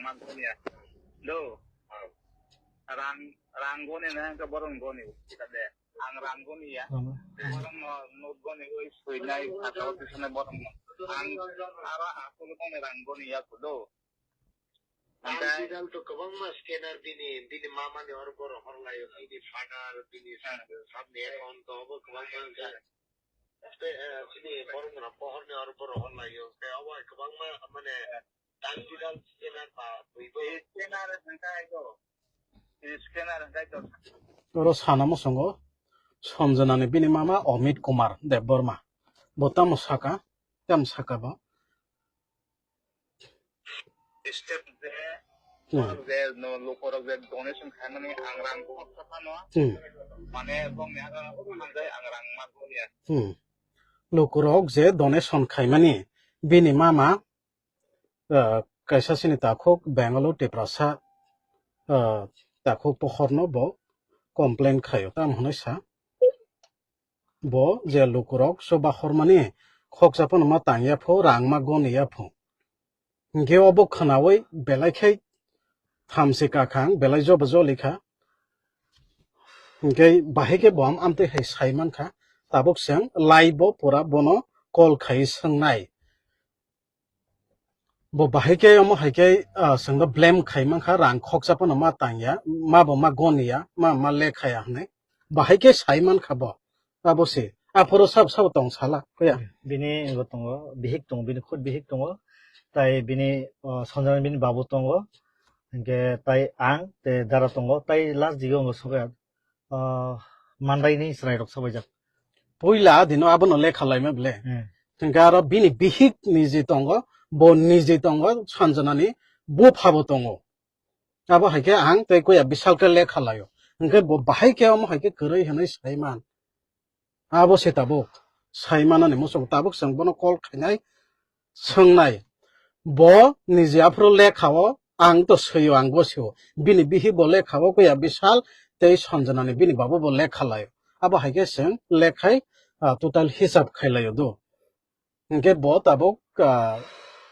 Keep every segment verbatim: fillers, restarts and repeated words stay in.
Rang goni ya. Do. Rang, rang goni na, hingke borok goni. Kita de. Ang rang goni ya. Rang. Borok no, no goni, oi, suinai, kata oi, suinai borok no. Ang, ara, asol goni rang goni ya, do. Ang hingke digital to kwbangma scanner bini, bini mama ni hor borok hor laio, bini father, bini Hmm. sab ni account to obo kwbangma wngkha. Tei, eh, bini borok no pohor ni hor borok hor laio, tei obo kwbangma, mane, Oro sana muchungo Sanjana ni bini mama Amit Kumar Debbarma. Bo tamo saka, tamo saka bo. Step je, Hmm. je no lukorok je donation khaimani ang rang khorsa phano, Hmm. mane bongni hagra hamjai ang rang ma goniya. Hmm. Lukorok je donation khaimani bini mama ah, kaisa chini takhuk Bangalore Tiprasa, ah, takhuk pohorno bo complain khaio. Tamo hwnwi sa, bo je lukurok chuba hormani khoksa phano ma tangya pho, rang ma goniya pho. Hinkhe obo khwnaui belai khe thamsi kakhang, belai jobo jolikha. Hinkhe bahai khe bo am amtwi hai sai mankha. Tabuk chwng live bo pura bono call khai swngnai. Bo bahai khe omo hai khe, ah, chwngno blame khai mankha, rang khoksa phano ma tangya, ma bo ma goniya, ma, ma lekhaya hwnwi. Bahai khe sai mankha bo. Abo se. Aphuru sabo sabo tong sala, kuya. Bini ego tongo, bihik tongo, bini khud bihik tongo. Tai bini, oh, Sanjana bini babu tongo. Hinkhe tai ang, te dara tongo, tai last digo wngkha soka. Ah, mandaini chwrairok sabaijak. Puila dino abono lekha laima bele. Hmm. Hinkhe aro bini bihik niji tongo, bo niji tongo, Sanjanani buphabo tongo. Abo hai khe ang tei kuya bisal khe lekha laio. Hinkhe bo bahai khe omo hai khe kwrwi hwnwi saiman. Abo se tabuk saimanani muchung tabuk chwng bono call khainai. Swngnai, bo niji aphuru lekha-o, ang to swi-o, ang gosio. Bini bihik bo lekha-o, kuya bisal tei Sanjanani bini babu bo lekha lai-o. Abo hai khe chwng lekhai, ah, total hisab khai lai-o do. Hinkhe bo tabuk, ah,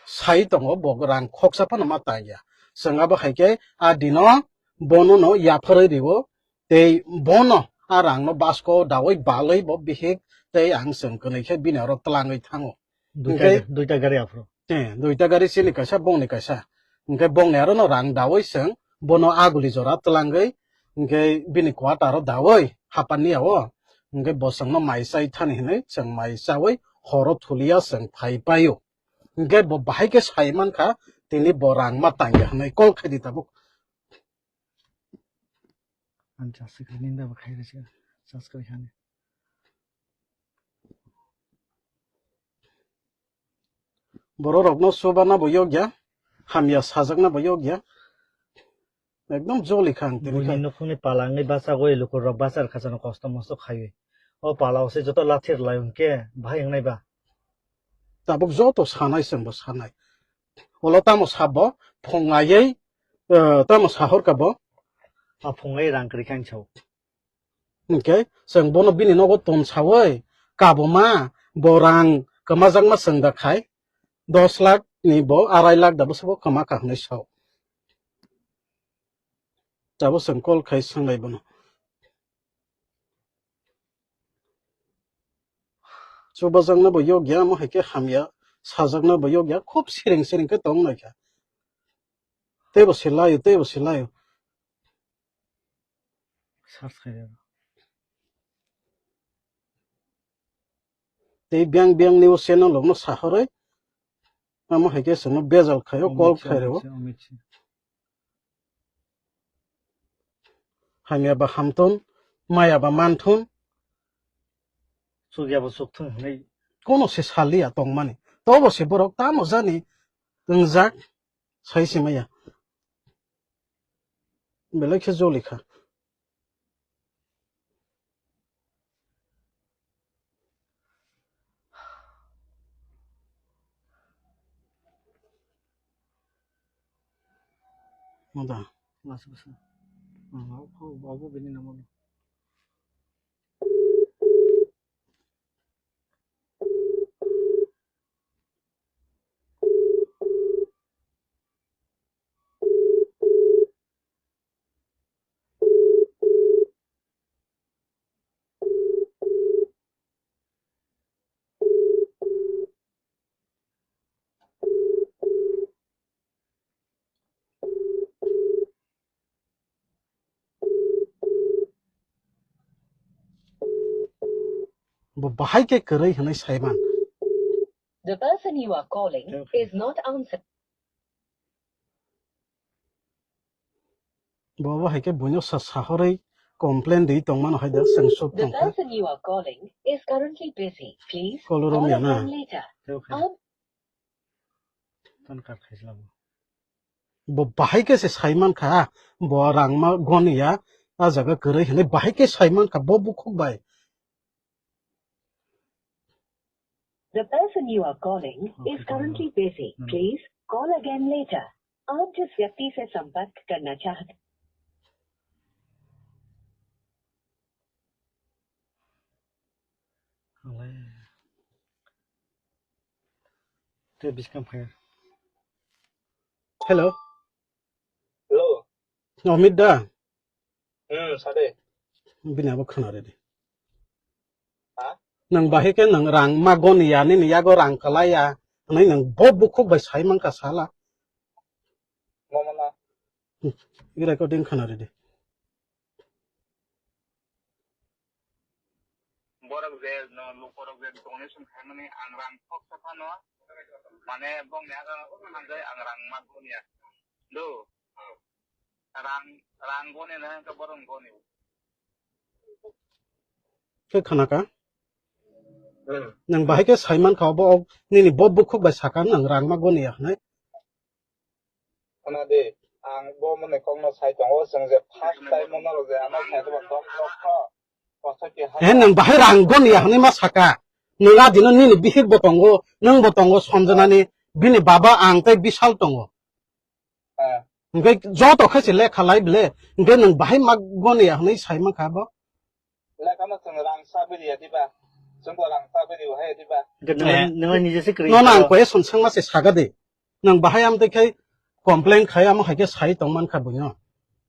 sai tongo, bo rang khoksa phano ma tangya. Chwng abo hai khe a dino bono no yapharwi rio, tei bono a rangno basko daui balwi bo bihik tei ang chwng kwnwi khe bini oro twlangwi thango. Duita, Hinkhe duita gari aphuru. Eh, duita gari chini kaisa, bongni kaisa. Hinkhe bongni aro no rang daui chwng bono aguli jora twlangwi, hinkhe bini quarter o daui hapani yao. Hinkhe bo chwngno mai chai thani hinwi chwng mai chaui horo thulia chwng phai paio. Hinkhe bo bahai khe sai mankha tini bo rang ma tangya hinwi call khai di tabuk. Ang charge kwrwi nini bai bo khai rwkha, charge kwrwi hani. Bororokno chubana bo yokya, hamya sajakna bo yokya. Ekdom joli kha ang tini Buini khai. Nukhungni pala wngwi bachagwi lukurok bachar khachano kosto mosto khaiwi. O pala o se joto lathir lai hwnkhe bahai wngnai ba? Tabuk joto sanai chwngbo sanai. Olo tamo sabo phungai, eh, tamo sahor ka bo. A phungai rang kwrwi kha ang sao. Hinkhe chwng bono bini nogo ton saui kabuma bo rang kwmajakma chwng da khai dos lakh ni bo arai lakh da bwswk bo kwma kha hwnwi sao. Tabuk chwng call khai swngnai bono. Chubajakna bo yokya, omo hai khe hamya, sajakna bo yokya, khub siring siring khe tong naikha. Teibo se laio, teibo se laio. Search khai rw. Tei biyang biyang news channel rokno sahorwi, omo hai khe chwngno bejal khaio, call khai rw. Hamya ba hamthun, maya ba manthun. Chukya ba chukthun hinwi. Kono se saliya tongmani. Tobo se borok tamo jani wngjak sai se maya. Belai khe joli kha. Mada. Masa, masa. Ah, obo, obo bini nama. Bo bahai khe kwrwi hwnwi saiman. The person you are calling is not answering. Bo bo hai khe buino sa sahorwi complain di tongmano hai da chwng suk tongkha. The person you are calling is currently busy. Please call again later. Bo bahai khe se saiman kha, bo rangma goniya, a jaga kwrwi hwnwi bahai khe saiman kha bo bukhuk bai. The person you are calling is currently busy. Please call again later. आप जिस व्यक्ति से संपर्क करना चाहते Hello. Hello. Amit da? Hmm, sade. Bini abo khna redi. Ha? Nang bahai khe nang rang ma goni ya, nini yago rang kalai ya. Nai nang bo bukhuk bai sai man ka sala. Mama na. Hmm, i recording khna redi. Borok je no lukorok je donation khaimani ang rang khoksa phano, mane bongni aga hanjai ang rang ma goni ya. Do. Rang, rang goni na hwnkhe borok goni. Khe khana ka? Hmm. Nang bahai khe sai man kha obo, nini bo bukhuk bai saka nang rang ma goni ya hwnwi. Khana di, ang bo mone kokno sai tongo, chwng je first time mo norok je ano sai tongo, dok dok kho. He, nwng bahai rang goni ya hwnwi ma saka. Nwng a dino nini bihik bo tongo, nwng bo tongo Sanjana ni, bini baba ang tei Bishal tongo. Ah. Hwnkhe joto khe se lekha lai bele, hwnkhe nwng bahai ma goni ya hwnwi sai man kha bo. Lekha no chwng rang sa bidi ya diba? Chwng bo rang sa bidi bo hai diba? Hwnkhe nwng, nwng nijese kwrwi. Nono ang koi son sangma se saga de. Nwng bahai amtwi khai complain khai amo hai khe sai tong man kha buino.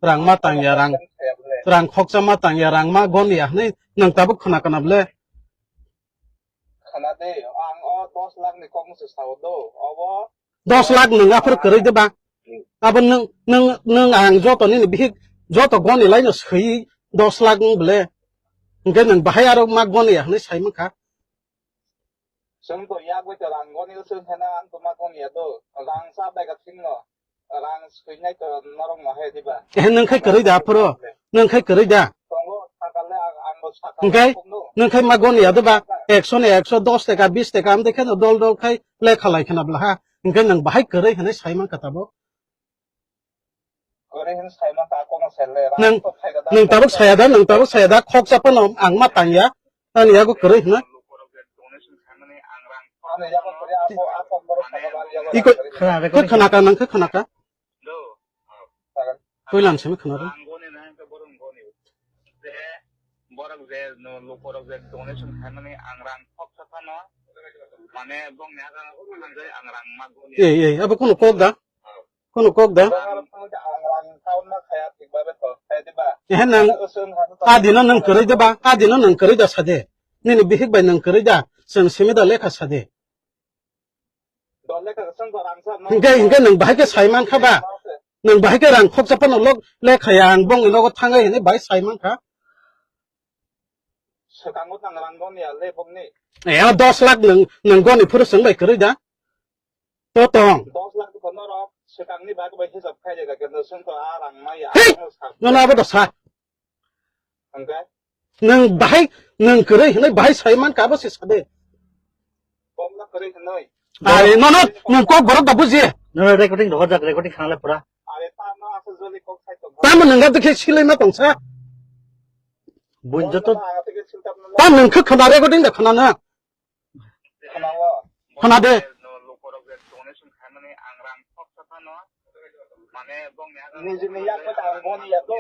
Rang ma tang ya, rang, rang khoksa ma tang ya, rang ma gon ya hwnwi nwng tabuk khna kana bole? Khna de, ang o dos lakh ni kok musu sao do. Obo dos lakh nwng aphuru kwrwi de ba? Abo nwng, nwng, nwng ang joto nini bihik joto goni laino swi dos lakh nwng bole. Hwnkhe nwng bahai aro ma goni ya hwnwi sai man kha. Chwng to yak bai to rang goni chwng hena ang to ma goni ya to. Rang sa bai ka thing no. Rang swinai to norok no hai diba? Ehe nwng khai kwrwi da aphuru. Nwng khai kwrwi da. Tongo sakale ang, ang bo sakale. Hwnkhe? Nwng khai ma goni ya diba? Ekso ni ekso, dos teka, bis teka, amtwi kheno dol dol khai lekha lai khna bla ha. Hwnkhe nwng bahai kwrwi hwnwi sai man kha tabuk. Kwrwi hwnwi sai man kha, kono sele. Nwng, nwng tabuk saya da, nwng tabuk saya da, khoksa phano ang ma tang ya. Ani yago kwrwi hwna. Iko khana ka nang khe khana ka. Koilam simi khana da. Borok je no lukorok je donation khaimani ang rang khoksa phano mane bongni aga hanjai ang rang ma goni. Ei, ei, abo kono kok da? Kono kok da? Ehe, nang, a dino nang kwrwi da ba? A dino nang kwrwi da sade. Nini bihik bai nang kwrwi da? Chwng simi da lekha sade. Hingke, hingke nang bahai khe sai man kha ba? Nang bahai khe rang khoksa phano lok lekha ya ang bongni nogo thangai hinwi bahai sai man kha. Swkango nang rang goni ya le bongni. Eh, dos lakh nang, nang goni phuru chwng bai kwrwi da? To tong. Dos lakh ko norok swkangni bag bai hisab khai jaga kendo sung to a rang maya. Hei! Nono abo da sa. Hingke? Nwng bahai, nwng kwrwi hinwi bahai sai man ka abo se sade. Komla kwrwi hinwi. Are, nono, nwng kok borok da buji. Nono recording rohor jak, recording khana le pura. Are, ta no asa joli kok sai tong. Tamo nwng ga dikhe silai ma tong sa. Bun joto. Ta nwng khe khana recording da khana na. Khana de. Nijini yak mata ang boni ya to.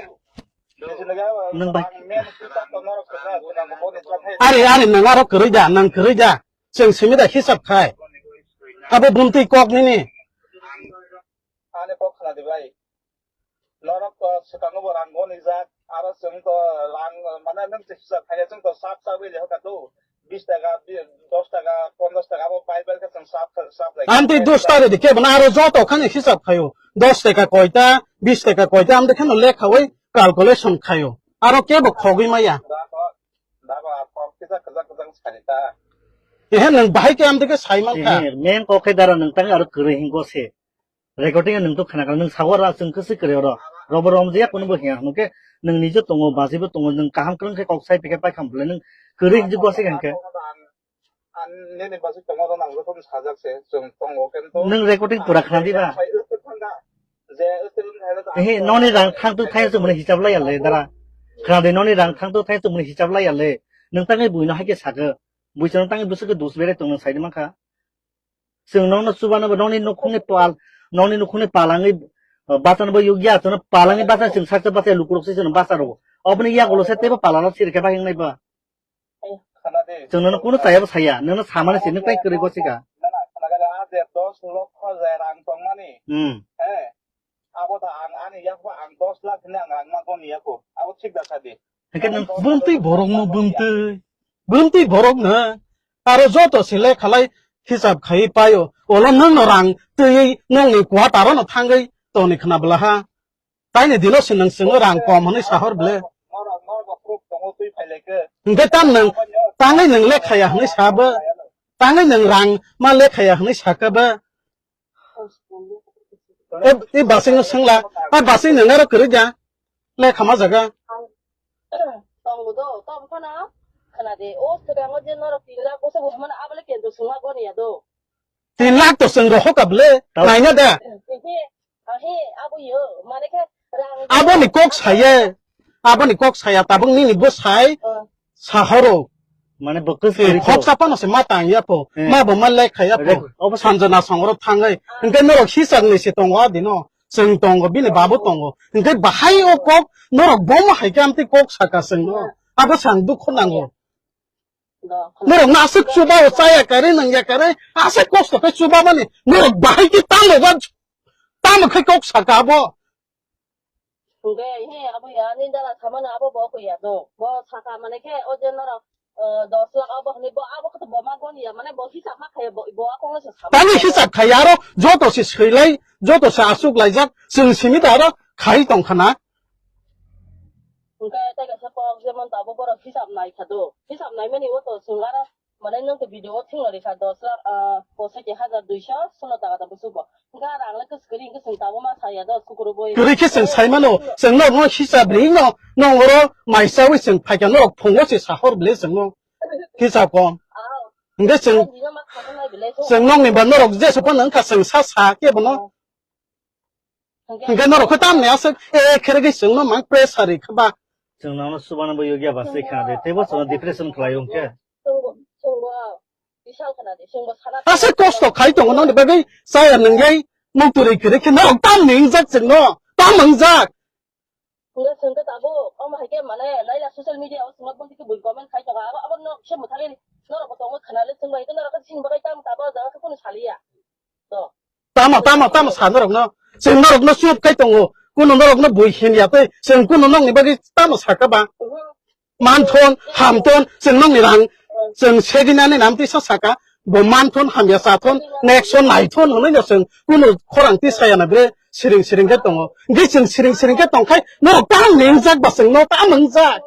Nijini ga nwng bai. Ang men kita to norok kena, kena boni jat hai. Are, are, nwng aro kwrwi da, nwng kwrwi da. Chwng simi da hisab khai. Abo bumtwi kok nini. Ani kok khana di bai. Norok to swkango bo rang goni jak, aro chwng to rang, mane, nwng se hisab khaile chwng to sap sap wi le hoka do, bis taka, bi-, dos taka, ponchash taka abo bai bai khe chwng sap, sap lai. Amtwi dos taka de kebo na aro joto khani hisab khaio. Dos taka koita, bis taka koita, amtwi kheno lekha wi calculation khaio. Aro kebo khogwi maya. Da ko, da ko, a kok kisa kwchak kwchak. Ehe, nwng bahai khe amtwi khe sai mankha. Ehe, main kok khe dara nwng tang aro kwrwi hingo se. Recording nwng to khna kha, nwng sago ra chwng khe se kwrwi oro. Robo rom je yakno bo hiya hwnke nwng nije tongo, bajibo tongo, nwng kaham kwrwng khe kok sai phikhe pai kham bwle nwng kwrwi hinjwk go se khe. Ang nini bwswk tongo, rw nang jotono sajak se, chwng tongo, kento nwng recording pura khna diba? Ehe, noni rang thang tu thai chwng mani hisab lai ya le, dara. Khna de, noni rang thang tu thai chwng mani hisab lai ya le. Nwng tangwi buino hai khe sakhe. Buisano tangwi bwswk khe dus bere tongno sai de mankha. Chwng nokno chubano bo nokni nukhungni pal, nokni nukhungni palangwi, uh, bachano bo yugya, chwngno palangwi bacha chwng saksa bacha lukurok se chwngno bacha rwo. Oboni yagulo se teibo palano sirikhe bai wngnai ba. Chwng nono kunu chayabo saya, nono samani se nwng tai kwrwi gosika. Nana, khna gale, a je dos lokho je rang tongmani. Hmm. He. Abo da ang ani yakbo ang dos lakh hwnwi ang rang ma goni yako. Abo thik da sadi. Hwnkhe nwng bumtwi borokno bumtwi, bumtwi borokno aro joto se lekhalai hisab khai paio. Olo nwngno rang twiwi nokni quarter-o no thangwi tongni khna bwla ha. Taini dino se nwng chwngno rang kom hwnwi sahor ble. Hwnkhe tam nwng tangwi nwng lekhaya hwnwi sabo. Tangwi nwng rang ma lekhaya hwnwi sakabo. E, e basing no sengla, a basing nang naro kwrwi ja, le khama jaga. Tongo do, tom khana, khana de, o swkango je norok tin lakh boso bo hwnmano, abole kendro sungma goni ya do. Tin lakh to seng rohok able, naina da. He, he, abo yo, mane khe rang. Abo ni kok saye, abo ni kok saya, tabuk nini bo sai, sahoro. Mane bo kwswk kwrwi kho. Khoksa phano se ma tang ya pho. Eh. Ma bo ma lek khaya pho. Rek-, obo sa- Sanjana songoro thangai. Hwnkhe norok hisab ni se tongo adino. Chwng tongo, bini babu tongo. Hwnkhe bahai o kok norok bomo hai khe amtwi kok saka chwngno. Abo sang dukho nango. Norok no aswk chuba o chaya kare nang ya kare. Aswk kosto khe chuba mani. Norok bahai khe tamo ba, tamo khe kok saka abo. Hwnkhe, he, abo ya, nini dala samano abo bo koi ya do. Bo saka mane khe, o je norok, eh, dos lakh abo hwnwi bo abo khe to bo ma goni ya, mane bo hisab ma khaye bo, bo a kongno se sama. Tani hisab khai aro joto se swilai, joto se aswk laijak, chwng simi da aro khai tong khana. Hwnkhe, tei kaisa kok jemon to abo borok hisab nai kha do. Hisab nai mani o to chwng aro Mane nwng to video o thwngna rikha dos lakh, ah, pochati hajar duiso solo taka ta busugo. Hwnkhe rang le kwchwkri hwnkhe chwng tabuk ma saya do sukuru boi. Kwrwi khe chwng sai mano, chwng norokno hisab ri no, nong oro mai chawi chwng phaikha norok phungo se sahor bile chwngno. Hisab kom. Ah. Hwnkhe chwng, Chwng bino ma khana nai bile. Chwng nokni ba norok jesa phano wngkha chwng sa sa khe bono. Hwnkhe norok khe tamni aswk, eh, khere khe chwngno mang pressure ri kha ba. Chwng nono chubano bo yogya ba se kha de, teibo chwngno depression khlai o hwnkhe. Aswk kosto khai tongo nokni bagwi chaya nwngyai, mung twi rwi kwrwi khe norok tamni wngjak chwngno, tam wngjak. Hwnkhe chwng khe tabuk, omo hai khe mane, naila social media o chwngno boni khe bui comment khai tongo, abo, abo no se mwthangwi norok bo tongo khna le chwng bai khe norok khe chini bagwi tamo tabuk o jaga khe kunu saliya. Tamo, tamo, tamo sa norokno. Chwng norokno chup khai tongo. Kuno norokno bui himya tei chwng kuno nokni bagwi tamo saka ba? Manthon, hamthon, chwng nokni rang, chwng segini ani nam tisa saka. Bo manthon, hamya chathon, next o naithon hwnwi no chwng kuno khorang tisaya na bre siring siring khe tongo. Hwnkhe chwng siring siring khe tongkhai norok tamo ningjak ba chwngno tamo wngjak.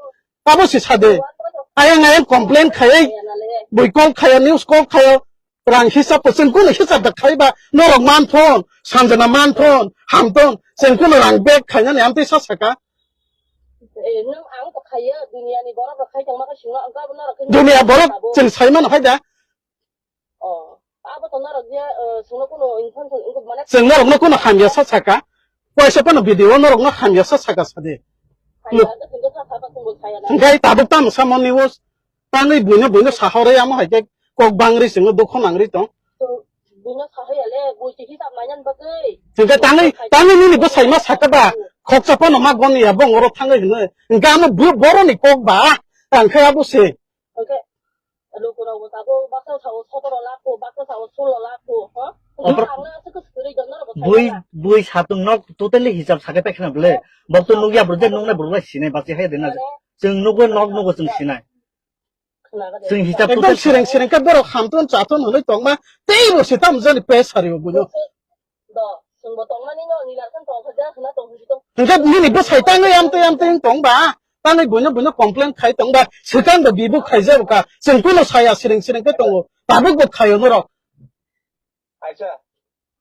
Abo si sade. Ayang ayang complain khayai, bui call khayo, news call khayo, rang hisab ko chwng kuno hisab da khaiba, norok manthon, Sanjana manthon, hamthon, chwng kuno rang bag khainani amtwi sa saka. Eh, nwng ang to khaiyo, duniya ni borok rok khai tongma khe singno, ang abo norok khe Duniya borok abo. Chwng sai mano hai da. Oh, abo to norok je, eh, sungno kuno information, wngkuk mane Chwng norokno kuno hamya sa saka. Waisa phano video norokno hamya sa saka sadi. Hamya sa saka, saka, saka, saka, saka, saka. Hwnkhe tabuk tamo samani o tangwi buino buino sahorwi amo hai khe kok bangri chwngno dukho nangri tong. Buino sahaya le, bui se hisab nainani bagwi. Hwnkhe tangwi, tangwi nini bwsai ma saka ba, khoksa phano ma goni ya bongoro thangwi hwnwi. Hwnkhe amo bo-, boroni kok ba, ang khe abo se. Hwnkhe Lukurok bo tabuk baksa sao sotoro lakh ko, baksa sao sulo lakh ko, ha? Opor- Ang le aswk kwrwi don norok bo bui, sai mano. Bui satung nok totally hisab sakai paikha na bole. Bok to nukya bro, je nuknai bro bai sinai basi hai dena. Mane? Chwng nugo nok nugo chwng sinai. Khna ga de. Chwng hisab ekdom totally sireng sireng khe borok hamton chaton hwnwi tongma tei bo se tam jani pe sari bo buino. Do, chwngbo tongmani no, nila khan tong kha, ja khna tong kha, tong. Hwnkhe nini bwsai tangwi amtwi amtwi wng tong ba? Tangwi buino buino complain khai tongba, swkang da bibu khaijabo ka, chwng kuno saya siring siring khe tongo, tabuk bo khaio norok. Aisa,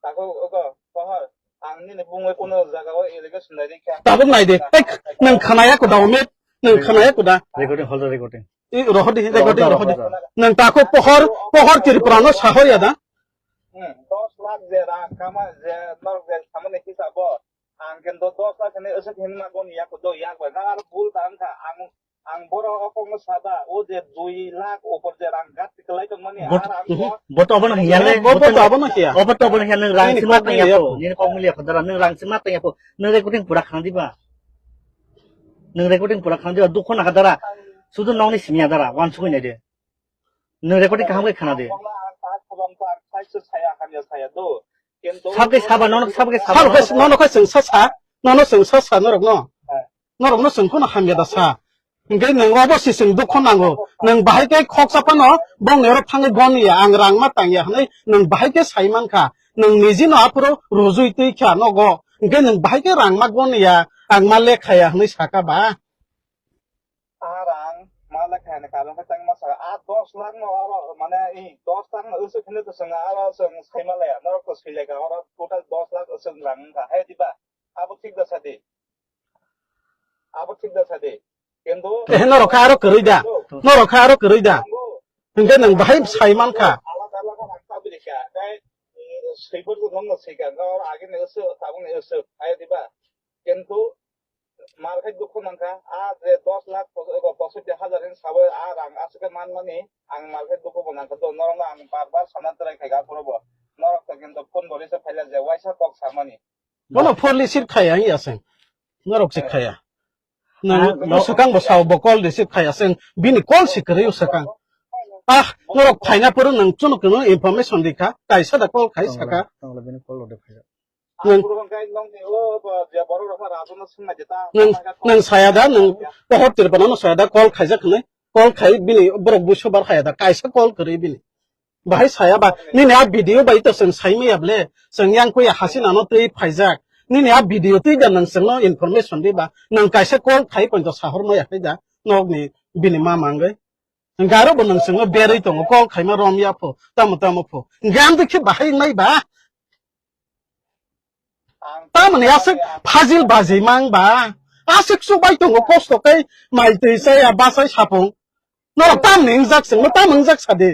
takhuk ogo, pohor, ang nini bungwi kuno jagao allegation nai rikha. Tabuk nai de, ek, nwng khanaya kuda, Omit, nwng khanaya kuda. Recording, hold on, recording. I, rohor di, recording, rohor di. Nwng takhuk pohor, pohor Tripura no sahor ya da. Hmm, dos lakh je rang kama je norok je samani hisabo. Ang khe do-, dos lakh hinwi aswk hinwi ma goni yak do yak bai. Nang aro bul ta wngkha. Ang, ang borok o kokno sada, o je dui lakh upor je rang gat kwlai tongmani, Bot-, ar ang mhm. Bo to abono hiya le, Bo, bo to abono hiya. Obo to abono hiya, nwng rang Nini sima kok tang ya niya po, po. Nini kok miliya po, dara, nwng rang sima tang ya po. Nwng recording pura khana diba? Nwng recording pura khana diba? Dukho naka dara. Sudu nokni simi ya dara, wan sugui nai de. Nwng recording kaham khe khana de. Sabke saba, nono sabke saba, Sal nono khe, nono khe chwng sa sa, nono chwng sa sa norok no. Norok no chwng kono hamya da sa. Hingke nwng obo si chwng dukho nango. Nwng bahai khe khoksa phano bongni oro thangwi bon ya, ang rang ma tang ya hwnwi nwng bahai khe sai mankha. Nwng niji no aphuru rujui twi kha nogo. Hingke nwng bahai khe rang ma gon ya, ang ma lekha ya hwnwi saka ba. A rang ma lekha ni karon khe tang ma sa. A dos lakh no aro mane i dos lakh no usuk hwnwi to chwng aro chwng sai ma laya. Norok to sui lekha oro total dos lakh usuk rang wngkha. Hai diba? Abo thik da sadi. Abo thik da sadi. Kintu Eh, norok kha aro kwrwi da. Norok kha aro kwrwi da. Hingke nwng bahai sai mankha. Alada alada rang ta bini kha. Tei, mm, swiper to nokno sika. Nor age ni usuk, tabuk ni usuk. Hai diba? Kintu Mar khe dukhu mankha, a je dos lakh pos-, ego posotti hajar hin sabo a rang aswk khe manmani, ang mar khe dukhu bo nangkha, do norokno ang bar bar sana try khaikha, aphuru bo norok to kintu phone bo receive khaila je waisa kok samani. Bono phone receive khaya, ya se. Norok se khaya. Nang, Ah, no, no. Swkang bo sao, bo call receive khaya, se bini call si kwrwi swkang. Ah, norok phaina phuru nang chwng kwno information rikha, kaisa da call khai saka. Tongla, tongla bini call rode phai. Nwng, Aphuru hwnkhe nokni o bo je borok rok kha Rajo no swngna jeta, nwng, tama kha nwng saya da, nwng pohor Tripura no saya da, call khaijak hwnwi, call khai bini borok buiso bar khaya da, kaisa call kwrwi bini. Bahai saya ba, nini a video bai to chwng sai maya ble, chwng yang kuya Hasina no twi phaijak. Nini a video twi da nwng chwngno information di ba, nwng kaisa call khai poito sahor maya khai da, nokni bini ma mangwi. Hwnkhe aro bo nwng chwngno berwi tongo, call khaima rom ya pho, tamo tamo pho. Hwnkhe amtwi khe bahai wngnai ba? Tamoni aswk phajil bajimang ba? Aswk chubai tongo kosto khe mai twi chaya bachai sapung. Norok tamoni wngjak chwngno, tamo wngjak sadi.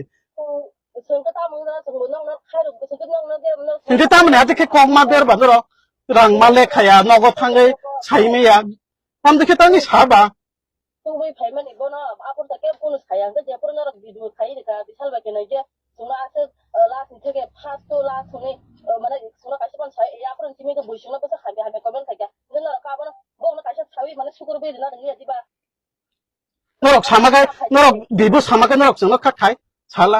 Hwnkhe tamoni ati khe kok ma ber ba norok? Rang ma lekhaya, nogo thangwi saimaya. Amtwi khe tangwi sa ba? Tubui phaimani bono aphuru ta kebo kunu saya, hwnkhe jephuru norok video khai rwkha, bisal bai khe naikhe chwngno aswk, uh, last ni theke first to last hwnwi, uh, mane chwngno kaisa phano sai, aphuru simi khe bui chwngno bwsa hamya hamya comment khaikha, hwnkhe norok abono bono kaisa sawi mane sukur bui rwna rwngya diba? Norok sama khe, norok bibo sama khe norok chwngno kha khai sala.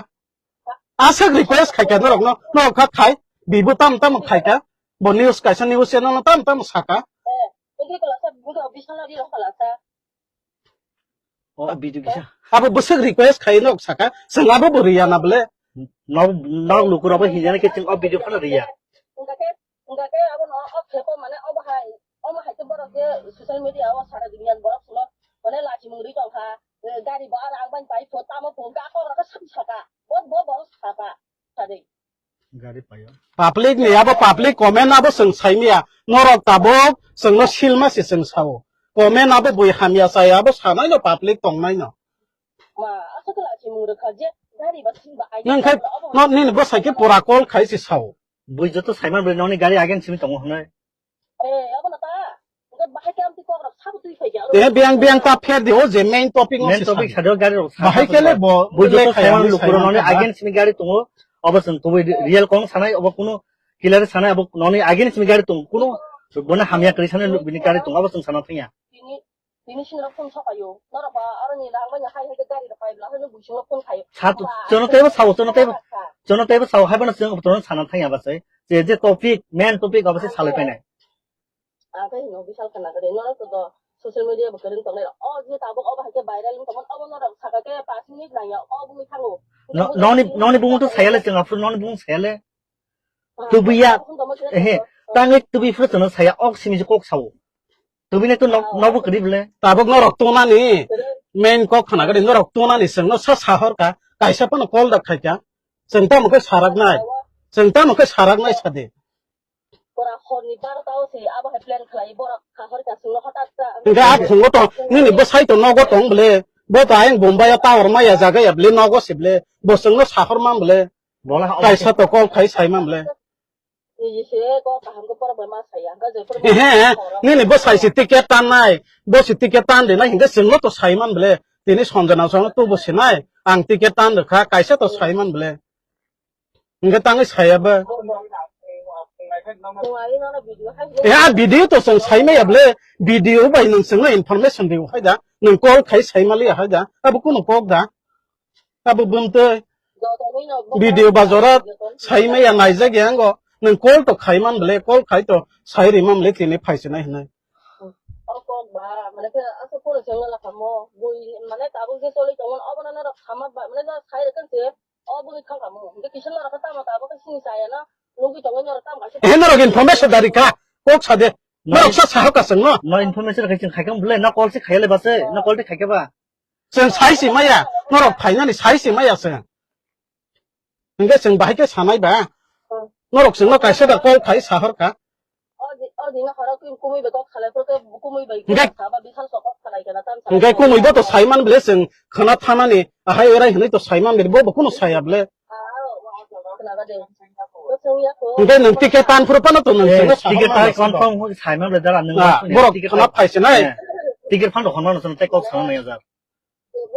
Aswk request khaikha norokno, norok kha khai, bibo tamo tamo khaikha, bo news kaisa news channel no tamo tamo saka. Eh, hwnkhe kwlasa, hwnkhe official no ri rok kwlasa. O video kisa. Abo bwswk request khai nok saka, chwng abo bo riya na bole. Nok, nok lukurok bo hinjana khe chwng o video phano riya. Hwnkhe, hwnkhe abo no o phepo mane obo hai, omo hai khe borok je social media o sara duniya ni borok suno mane lachimung ri tongkha, eh, gari bo aro ang bai pai pho tamo pho hwnkhe akorok khe saka, bo, bo borok saka, sadi. Gari payo. Public ni abo public comment abo chwng saimaya. Norok tabuk chwngno silma se chwng sao. Comment abo bui hamya chaya abo sanai no public tongnai no. Ma, aswk khe lachimung rwkha je gari ba thing ba ai Nang khai abo no nini bwsai khe pura call khai se sao. Bui joto saiman bui noni gari again simi tongo hwnwi. Eh, abo na ta. Hwnkhe bahai khe amtwi kok rok sabo twi phai khe aro. Eh, biyang, biyang ta pher di, o je main topic no Main se topic sadi. Sadi o gari rok sabo Bahai twi khe le phai. Bo, Bo le joto khaya saiman ni lukuro sai noni khaya. Against ni gari tongo. Obo chwng kubui ri-, real kong sanai, obo kuno killer sanai, abo noni against ni gari tongo. Kuno bono hamya kwrwi sanai luk bini gari tongo, obo chwng sana thangya. Tini, tini sini rok phone sokayo. Norok ba aro ni rang manya hai hai khe gari rok pai bla, hwno buising rok phone khayo. Sa tu, Ba, chono tebo sao, chono tebo, kha. Chono tebo sao, hai bono chwng obo tono sana thangya ba sai. Je, je topic, main topic obo se salai painai. Ang khe hino bisal khana kwrwi, norok to do social media bo kwrwng tongnai rok. O je tabuk obo hai khe viral wng tongmani, obo norok saka khe pash minute nangya, o bumui thango. No-, noni, noni bumung to sayale chwng aphuru noni bumung sayale. Ah, Tubuya. Tongma khe Ehe, tongma. Tangwi tubui phuru chwngno saya, ok simi je kok sao. Tubini to nok, nokbo kwrwi bwle. Tabuk norok tongnani main kok khna gadi norok tongnani chwngno sa sahor ka, kaisa phano call da khai ka. Chwng tamo khe sarak nai. Chwng tamo khe sarak nai sadi. Pura horni barota o se abo hai plan khlai borok kahor ka chwngno hothat ta. Hingke a phungo to nini bwsai to nogo tong bwle. Bo to ayang Bombay o tower maya jaga ya bwle nogo se bwle. Bo chwngno sahor man bwle. Bola ha. Kaisa to call khai sai man bwle. Niji se ko kaham ko borok bai ma saya, hingke je pura. He, he, nini bwsai se ticket tan nai. Bo se ticket tan de nai hingke chwngno to sai man bwle. Tini Sanjana chwngno to bo se nai. Ang ticket tan rwkha, kaisa to sai man bwle. Hingke tangwi saya ba. Bo ai nono video hai. E, a video to chwng sai maya bwle. Video bai nwng chwngno information rw hai da. Nwng call khai sai maliya hai da. Abo kuno kok da. Abo bumtwi. Video ba jora sai maya naijak ya ango. Nwng call to khai man bwle, call khai to sai ri man bwle tini phai se nai hinwi. O kok ba, mane khe aswk phone se wngla kamo. Bui, mane tabuk je choli tongmani, obono norok sama ba, mane norok sai rwkha se, o bui thang kamo. Hingke kisa norok khe tamo tabuk khe sini saya no, nugui tongo norok tamo kaisa. He norok information dari kha, kok sa de. Norok sa sahok ka chwngno. No information khai chwng khai kha bwle, no call se khai le ba se, no call te khai kha ba. Chwng sai se maya, norok phainani sai se maya chwng. Hingke chwng bahai khe sanai ba. Hmm. Norok chwngno kaisa da call khai sahor ka. O di, o dino horo kwi kumui bai kok salai phuru khe kumui bai. Hingke, kok saba bisal sok kok salai kana tam salai. Hingke kumui bo to saiman bwle chwng khana thanani ahai orai hinui to saiman bwle bo bo kuno saya bwle. Ah, khna ga de. Bo chwng ya ko. Hingke nwng ticket tan phuru phano to nwng. Eh, chwngno ticket sahorma tan nwng confirm saiman bwle dara nwng. Ah, borok ticket khana phai se nai. Eh, ticket phano hwnma nwng tei kok sana nai jar.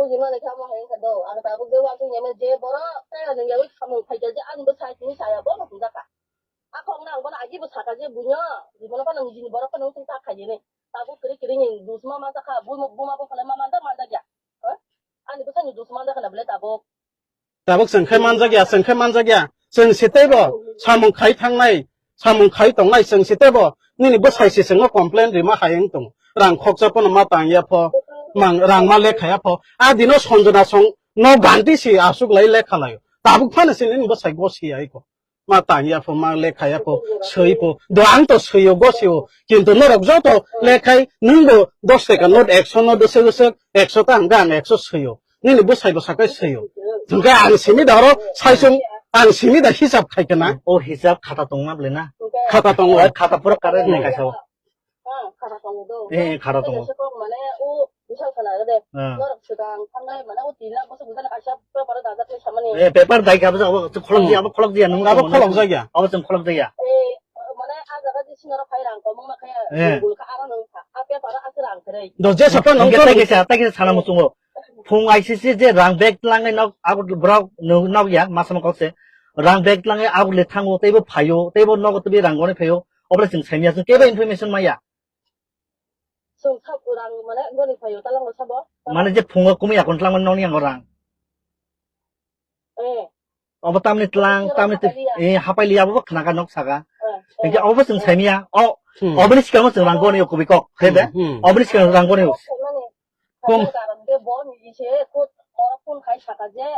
Buji mani kha mo hai wngkha do, ang tabuk je uansuk ya mani je borok tei ani yaui samung phaikha je ani bwsai tini saya bono hwnjakha. Akhok nang bono agi bwsakha je buino, jibon phano nijini borok phano wngtong ta khaijani. Tabuk kwrwi kwrwi ni dusma manjakha, buma, buma bo phano ma manja manjakya. Ha? Ani bwsai ni dusma manjakha na bwle tabuk. Tabuk chwng khe manjakya, chwng khe manjakya. Chwng se teibo samung khai thangnai, samung khai tongnai chwng se teibo nini bwsai se chwngno complain rima hai wng tongo. Rang khoksa phano ma tang ya pho, mang rang ma lekha ya pho. A dino Sanjana song no ganti si asuk lai lekha laio. Tabuk phano se nini bwsai gosi ya iko. Ma tang ya pho, ma lekha ya pho, swi pho. Do ang to swi o gosi o. Kintu norok joto lekhai nwng bo dos taka note ekso no dosek dosek, ekso ta hwnkhe ang ekso swi o. Nini bwsai bwsa khe swi o. Hwnkhe ang simi da oro saisung, ang simi da hisab khai khe na. O hisab khata tongma bwle na? Khata tongo. O khata pura kare nai kaisa o. Eh, khata tongo. Eh, khata tongo. Mane o bisal khana de. Ah. Norok swkang thangnai mane o tin lakh bwswk bwsano kaisa paper o dajak khe samani. Eh, paper dai kha bwswk abo khulok di, abo khulok di, nung abo khulok jak ya. Abo chwng khulok jak ya. Eh, mane a jaga di sinoro phai rang komung ma khe. Eh. Gul kha aro nung kha. A paper o aswk rang khe rei. Do je sapa nung. Hingke tei kisa, tei kisa sana muchungo. Phung I C C je rang bag tlangnai nok, abo borok no nok ya, masama kok se. Rang bag tlangnai abo le thango, teibo phaio, teibo nogo teibo rang goni phaio. Obra chwng saimya chwng kebo information maya. Chwng sab rang mane goni phaio, talango sabo. Mane je phungo kumui akon tlangmani nokni yango rang. Eh. Obo tamni tlang, tamni twi, eh, hapai liya, abo bo khna kha nok saka. Eh, eh. Hingke obo chwng saimya, o, hmm, oboni sikang chwng rang goni o kubui kok, khe de? Hmm, hmm. Oboni sikang rang goni o. Kung. Karon de bo ni se khut oro phone khai saka je,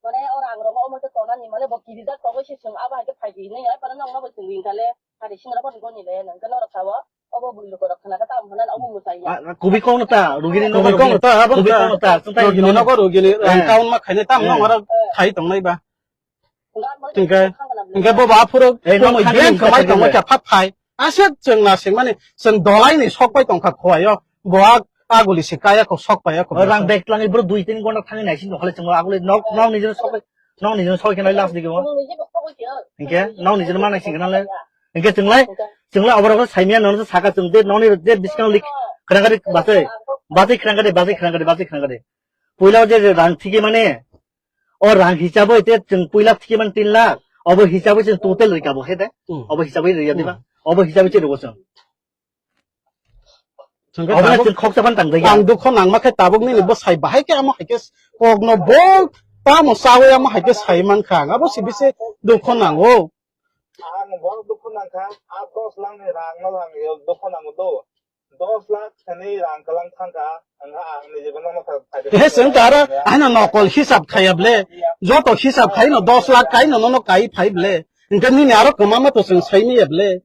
mane o rang rogo omo te tonani, mane bo kirijak tongo se chwng abo hai khe phai di hinwi, ai pano nokno bo chwng ring kha le, hari singra bo ni goni le, nang khe norok sao, obo bui lukurok khna khe tamo hwnani obo mwtai ya. Ah, kubui kok no ta, rugini nogo kubui kok no ta, abo kubi ta. Kok no ta, chwng tai rugini nogo rugini, eh, rang kaun ma khainai tamo, eh, nang oro khai tongnai ba. Hingke, hingke bo ba phuru eh, kumui nang beng khani khamai tongo khe phat phai. Aswk chwng na singmani, chwng dolai ni sok pai tongkha khowai o. Bo a, aguli se kaya kho sok pai ya kho. Rang bag tlangwi bro dui tin gonta thangwi naising tongkha le chwng aguli nok, nok ni jeno sok pai, nok ni jeno sok khe nai last digi bo. Hingke, nok ni jeno ma naising khe nale. Hingke chwng lai, chwng lai oboro saimya nono saka chwng de nokni de biskang lik khrang kari basai, basai khrang kari, basai khrang kari, basai khrang kari. Puila je, je rang thigi mane, o rang hisabo ite chwng puila thikimani tin lakh, obo hisabo chwng total rikabo he de. Hmm. Obo hisabo riya diba? Hmm. Obo hisabo chwng rikabo chwng. Chwng khe obo tabuk chwng khoksa phan tang dai ya. Ang dukho nangma khe tabuk nini bwsai bahai khe amo hai khe kokno bo tamo chawi amo hai khe sai mankha. Ang abo sibise dukho nango. Ang bo dukho nangkha, a dos lakh ni rang no ang dukho nango do. Dos lakh thani rang kalang thangkha, ang, ang ni jibon no kha. He, chwng ta aro, ano nokol hisab khaya ble. Joto hisab khai no dos lakh kai no, no, no kai phai ble. Hingke nini aro kwmama to chwng sai maya ble.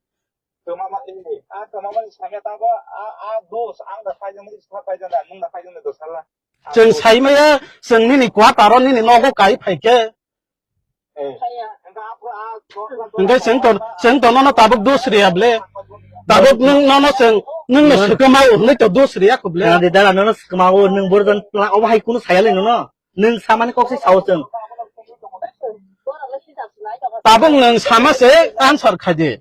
Kwmama, eh, a Mama ni sakya tabo, a, a dos, ang da phai jani, sa phai jani, nung da phai jani dos sala. Chwng saimaya, chwng nini quarter o nini nogo kai phaikhe. Eh. Hwnkhe chwng to, chwng to nono tabuk dos riya ble. Tabuk nwng nono chwng, nwng no swkama o, hwnwi to dos riya kho ble. Khna di dara, nono swkama o, nwng borjan pla, obo hai kunu saya le nono. Nwng samani kok se sao chwng. Tabuk nwng sama se answer khai di.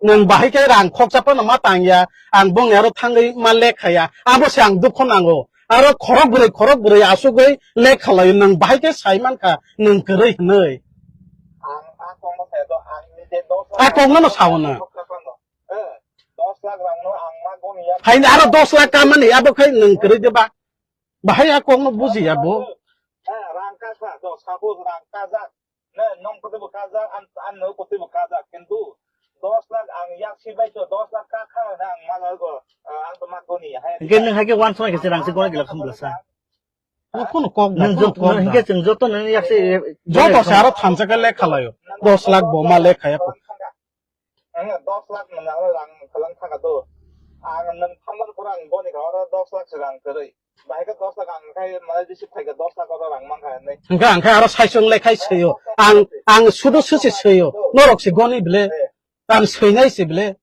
Nwng bahai khe rang khoksa phano ma tang ya, ang bongni aro thangwi ma lekha ya, abo se ang dukho nango. Aro khorok bwrwi, khorok bwrwi asugwi lekha laio, nwng bahai khe sai mankha, nwng kwrwi hwnwi. A kokno no sao nwng. Haino aro dos lakh kamani, abo khai nwng kwrwi de ba? Bahai a kokno buji ya bo. Rang kasa, dos, suppose rang kasa. Ne, nong kotwi bo kajak, an, an no kotwi bo kajak, kintu dos lakh ang yak si bai to, dos lakh ka kha na ang ma go, ah, ang to ma goni, hai. Hingke nwng hai khe one song khe se rang se gona gila khum blasa. O kono kok da, nwng kono jot-, kok nwng da. Hingke chwng joto nwng yak se, joto se aro thansa khe lekha laio. Dos lakh bo ma lekha ya ko. Ang dos lakh nwng ang rang khalang thaka do. Ang nwng thamban pura ang goni kha oro dos lakh se rang kwrwi. Bahai khe dos lakh ang khai mane receive khai khe dos lakh oro rang mankha hinwi. Hwnkhe ang khai aro saichung le khai swiyo. Ang, ang sudu susi swiyo. Norok se goni bile. Ang swinai se bile.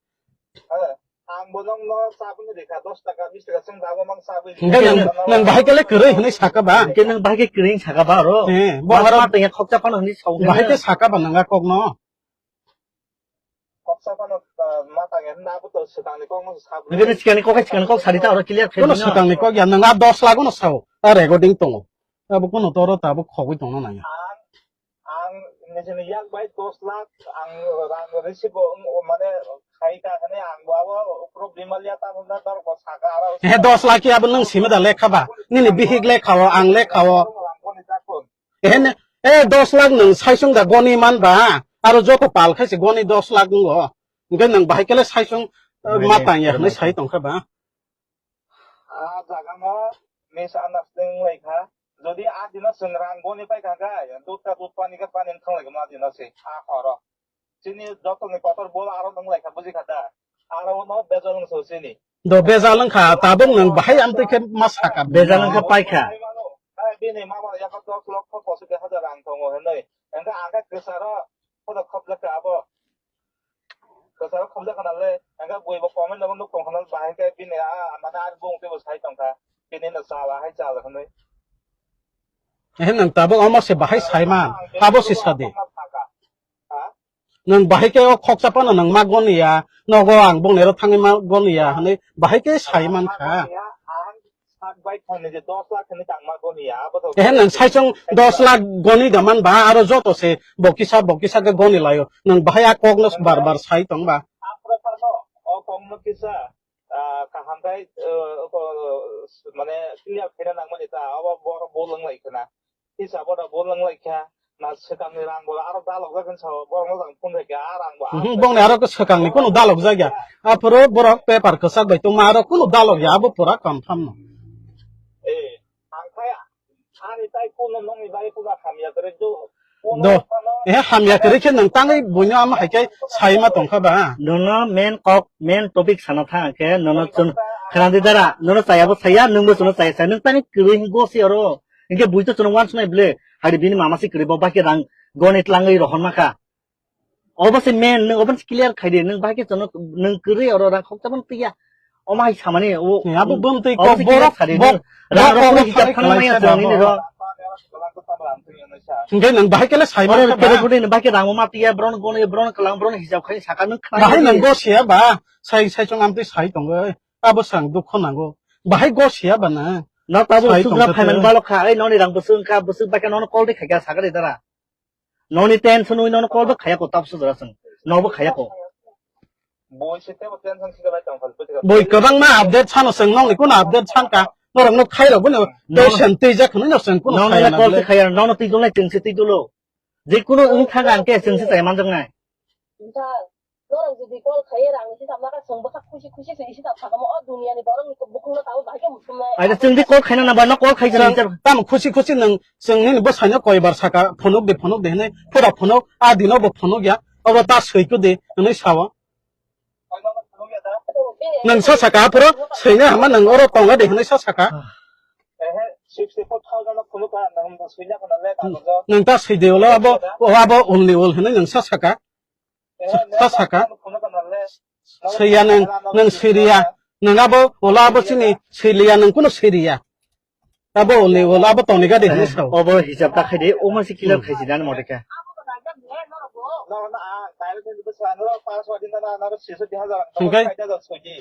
Ang bo nong no sabuni rikha dos taka bis taka chwng dabo mang sabuni. Hwnkhe nang, nang bahai khe le kwrwi hinwi saka ba? Hwnkhe nang bahai khe kwrwi saka ba aro? Eh, bo aro ma tengya khokcha phano hinwi sao. Bahai khe saka ba nang a kok no? Koksa phano, ah, ma tangya hwnna abo to swkangni kokno sabwi. Nokni sikangni kok hai sikangni kok sadi ta oro clear khai. Kono swkangni kok ya, nwng a dos lakh no sao, a recording tongo. Abo kono toro tabuk khogwi tongna nangya. Ang, ang nijini yak bai dos lakh ang rang receive o, mane khai ka hwnwi ang bo abo problem ya ta hwnna dor ko saka aro. He dos lakh ya abo nwng simi da lekha ba? Nini bihik lekha o, ang lekha o. Ehene, eh, dos lakh nwng saichung da goni man ba, aro joto pal khai se goni dos lakh wngo. Hwnkhe nwng bahai kele saichung, eh, ma tang ya hwnwi sai tong kha ba. Ah, jaga no misunderstanding lai kha. Jodi a dino chwng rang goni pai kha khe, dud ka dud, pani ka pani wng thang lai kha ma dino se, a horo. Chini jotoni kotor bol aro nwng lai kha, buji kha da? Aro no bejal wng so chini. Do bejal wng kha, tabuk nwng bahai amtwi khe ma saka. Bejal wng kha pai kha. Hai bini mama yago dos lokho pochis hajar rang tongo hinwi. Hwnkhe ang khe kwcharo khodo khobjak kha abo. Kwcharo khobjak khna le, hwnkhe bui bo comment nogo nuk tong khna bahai khe bini a, mane ani bung tei bo sai tong kha. Bini no chala hai chala hinwi. Ehe nwng tabuk omo se bahai sai man, abo se sadi. Nwng bahai khe o khoksa phano nwng ma goni ya, nogo ang bongni aro thangwi ma goni ya hwnwi bahai khe sai man kha. Ehe nwng saichung dos lakh goni da man ba, aro joto se bo kisa bo kisa khe goni laio. Nwng bahai a kokno bar bar sai tong ba. Ah, kaham khe, eh, ko, mane clear khaina nangmani ta, abo borok bol wng lai khna. Hisab oro bol wng lai kha, na swkangni rang bo aro dalok jak hinwi sao, borok no jang phone khaikha, a rang bo. Mhm, bongni aro swkangni kunu dalok jak ya. Aphuru borok paper kwchak bai tongma aro kunu dalok ya, abo pura confirm no. Eh, ang khai ani tai kuno nongni bai kuno hamya kwrwi do. Do. Eh, hamya kwrwi khe nwng tangwi buino ama hai khe sai ma tong kha ba? Nono main kok, main topic sana thang khe nono chwng khna di dara, nono chaya bo saya, nwng bo chwngno chaya saya, nwng tangwi kwrwi hingo se oro. Hinkhe bui to chwngno uansuknai ble, hai bini mama se kwrwi bo bai khe rang goni tlangwi rohorma kha. Obo se main, nwng obo se clear khai di, nwng bai khe chwngno nwng kwrwi oro rang khoksa phano twiya. Omo hai samani, o, abo bumtwi obo kok se clear borok khai di, bok-, nwng rang bok rok kok hisab phano phano maya khlaisa chwng nini babo. Ro. Hinkhe nwng bahai khe le sai oro manka ba? Kere kore nwng bahai khe rang ma twiya, bron goni, bron kwlang, bron hisab khai saka nwng khna. Bahai nwng go siya ba, sai, sai chwng amtwi sai tongo, abo sang dukho nango. Bahai go siya ba nwng? No tabo sai sugra tongkha phaiman twi. Balok kha, ei noni rang bwswk wngkha, bwswk bai khe nono call de khaikha sakha de dara. Noni tension wi nono call bo khaya ko, tabo sujra chwng. Nobo khaya ko. Boi se tebo tension se bai tong phal, buji kha. Boi kwbangma update sano chwng, nongni kuno update sanka? Norok no khairok bino. No. Tension twijak hwnwi no chwng kuno nono khaya le na call le. Se khaya, nono twi dulnai chwng se twi dulo. Je kuno wng thang ang khe chwng se chai manjaknai. Norok jodi call khaiya rang ni hisab naka chwng bwkha khusi khusi se hisab sakamo o duniya ni borok ni bukhuk no tamo bahai khe muchungnai. Aida chwng di call khaina nang ba no call khai jani. Chwng tamo khusi khusi nwng chwng nini bwsai no koi bar saka phunuk di phunuk di hinwi pura phunuk a dino bo phunuk ya oro ta swi ku di hinwi sao. Nwng sa saka aphuru swina hama nwng oro tongo de hinwi sa saka. Ehe, sixty four thousand no phunukha, nwng swina khana le Hmm. kagojo. Nwng ta swide ulo abo, o abo ulni ul hinwi nwng sa saka. Ehe, Sa saka. Phunukha na le. Swiya nwng, nwng swiriya. Nwng abo ulo abo chini swiliya nwng kuno swiriya. Abo ulni ul abo toniga de hinwi sao. Obo hisab ta khaidi, omo se clear Hmm. khaisi dan mode khe. Hwnkhe,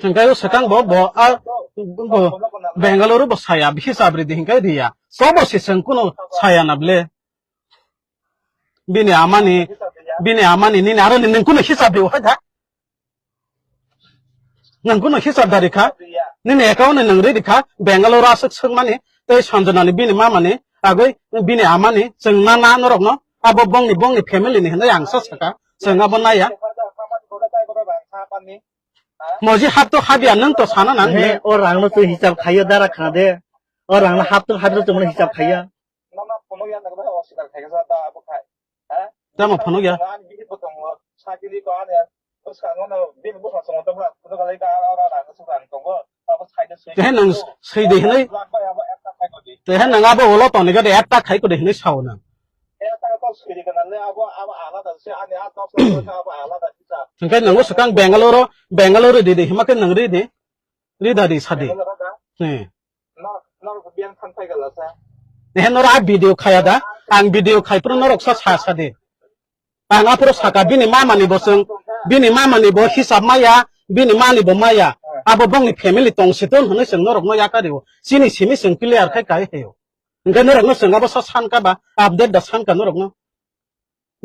hwnkhe o swkang bo, bo, a, bo, Bangalore bo saya, hisab ridi hwnkhe riya. Kobo se chwng kuno saya na ble. Bini amani, bini amani, nini aro nini kuno hisab riyo hai da. Nwng kuno hisab dari kha. Nini account ni nwng ridi kha. Bangalore aswk swkmani. Tei Sanjana ni bini mamani. Agoi bini amani. Chwng na na norokno. Abo bongni, bongni family ni hinwi ang sa saka. Chwng abo naya. Moji hap to hap ya nwng to sana nang. He, o rang no twi hisab khaiyo dara khana de. O rang no hap to hap to twi hisab khaiya. Nono phunukya nang bai oswkar khaikha sa da abo khai. Ha? Tamo phunukya? Ani bihik bo tongo, sakiri ko ani bwskango no bini bwskango tongo, phunuk lai ka aro aro rang swk rang tongo. Abo side side. Tehe nang side hinai. Lak bai abo ekta khai ko di. Tehe nang abo ulo toniga de ekta khai ko de hinai sao nang. Ekta ko side kana le abo abo alada se ani a top abo alada kisa. Hingke nang swkang Bangalore, Bangalore di de hima ke nang ri de. Ri da di sadi. Bangalore da? He. Norok, norok biyang thang phai gala sa. He norok a video khaya da. Ang video khai phuru norok sa sa sa de. Ang aphuru saka bini mama ni bo chwng, bini mama ni bo hisab maya, bini mani bo maya. Abo bongni family tong si ton hwnwi chwng norok no yakario. Chini simi chwng clear khai kai heyo. Hingke norok no chwng abo sa san ka ba, update da san ka norok no.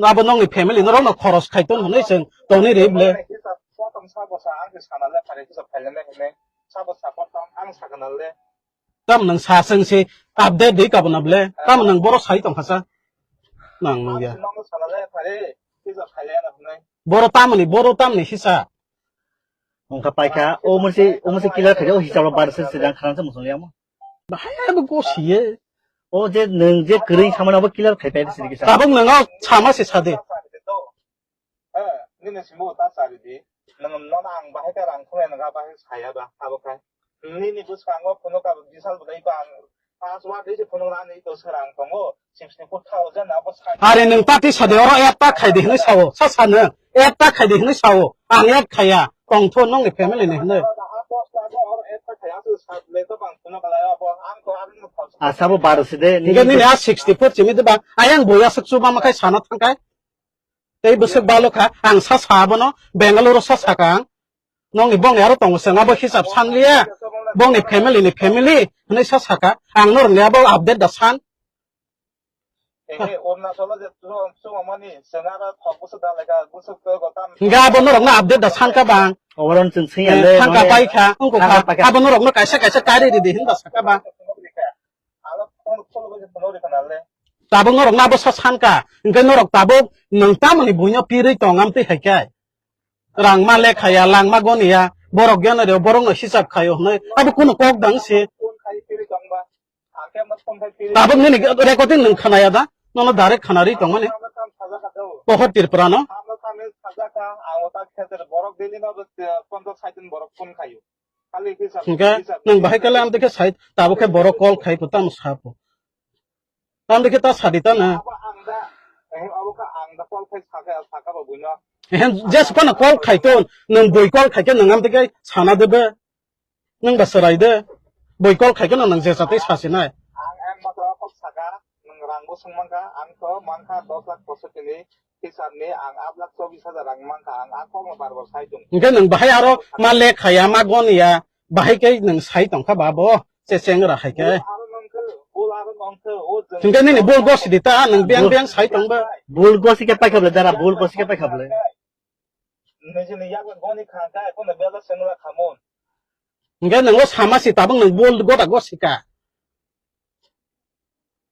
Abo nokni family norok no khoros khai ton hwnwi chwng tongni ri ble. Hisab, sa tong sa bo sa, ang se sana le phare hisab khai le hwnwi. Sa bo sa bo tong, ang sa kana le. Tam nang sa seng se update de ka bo na ble. Tam nang boro sai tong kha sa. Nang nang ya. Ang se nang sana le phare hisab khai le na hwnwi. Boro tamni, boro tamni hisa. Wngkha paikha, o mose, o mose kila khaja, o hisab bar se se jang kharang se musung liya mo. Bahai abo gosiye. O je nwng je kwrwi samani abo clear khai pai sidi kisa. Tabuk nwng o sama se sadi. Eh, nini simo ta sari di. Nwng nono ang bahai ka rang khulai nang bahai saya ba abo khai. Nini bwskango phunuk ka bisal bwdai ko ang pass ward ise phunuk rani to serang tongo. Sixty four thousand abo sai. Are nwng pati sadi oro app ta khai di hinwi sao. Sa sa nwng app ta khai di hinwi sao. Ang app khaya. Tongtho nongni family ni hinwi. Asabo baro se de. Hingke nini a sixty four chimi de ba. Ayang boya suk chuba makai sana thangkai. Tei bwswk balo kha. Ang sa sa abono. Bangalore sa sa kang. Nongni bongni aro tongo chwng abo hisab san liya. Bongni family ni family. Hinwi sa saka. Ang norokni abo update da san. Ehe, Arunachalo je chwng, chwng mani, chwng aro thok bwswk da laika, bwswk to gotam. Hingke abo norokno update da sankha bang. Oboron chwng singya le, thangka mane, paikha, wngkha thangka kha. Paikha. Abo norokno kaisa kaisa kari ridi hinba sakha bang. Alo phone, phone bai phone ri kana le. Tabuk norokno abo sa sankha. Hingke norok tabuk nwng tamoni buino pirwi tong amtwi hai khe. Rangma lekhaya, langma goniya, borok geno reo, borokno hisab khaio hwnwi. Abo kunu kok dang se. Phone khai pirwi tongba. Tabuk nini recording nwng khanaya da? Nono direct khanari tongmani. Pohor Tripura no. Hingke nwng bahai kale amtwi khe sai, tabuk khe borok call khai ko tamo sapo. Amtwi khe ta sadi ta na. Ehe, jesphano call khai ton, nwng bui call khai khe nwng amtwi khe sana debe. Nwng ba chwrai de. Boi call khai kheno nwng jesa tei sa sinai. Ang, ang matro kok saka, nwng rang bo swng mankha, ang to mankha dos lakh posotti ni hisab ni, ang aat lakh chobis hajar rang mankha, ang a kok no bar bar sai tong. Hingke nwng bahai aro ma lekhaya, ma goniya, bahai khe nwng sai tongkha ba bo, che chengra hai khe. Bul aro nongkhe, bul aro nongkhe, o jwng. Hingke nini bul gosi di ta, nwng biyang biyang sai tong ba. Bul gosi khe paikha bole dara, bul gosi khe paikha bole. Nijini yakni goni kha khe, kono bela sengla khamon. Hingke nwng o sama si tabuk nwng bul gota gosi ka.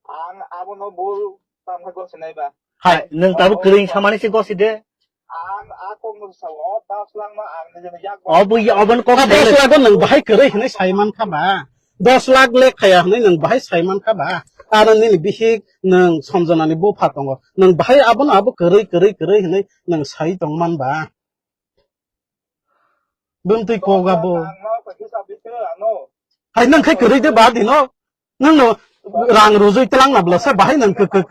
Ang abono bul tam khe gosi nai ba. Hai, nwng tabuk kwrwi samani se gosi de. Ang a kok no sa o das lang ma ang nijini yak. Obo ya, obon kok. Dos lakh o nwng bahai kwrwi hinwi sai mankha ba. Dos lakh lekhaya hinwi nwng bahai sai mankha ba? Aro nini bihik nwng Sanjana ni bupha tongo. Nwng bahai abono abo kwrwi, kwrwi, kwrwi hinwi nwng sai tongman ba? Bumtwi koga bo. Hai nang khai kwrwi de ba dino. Nang no rang rujui tlang na bla sa bahai nang kw-, kw-,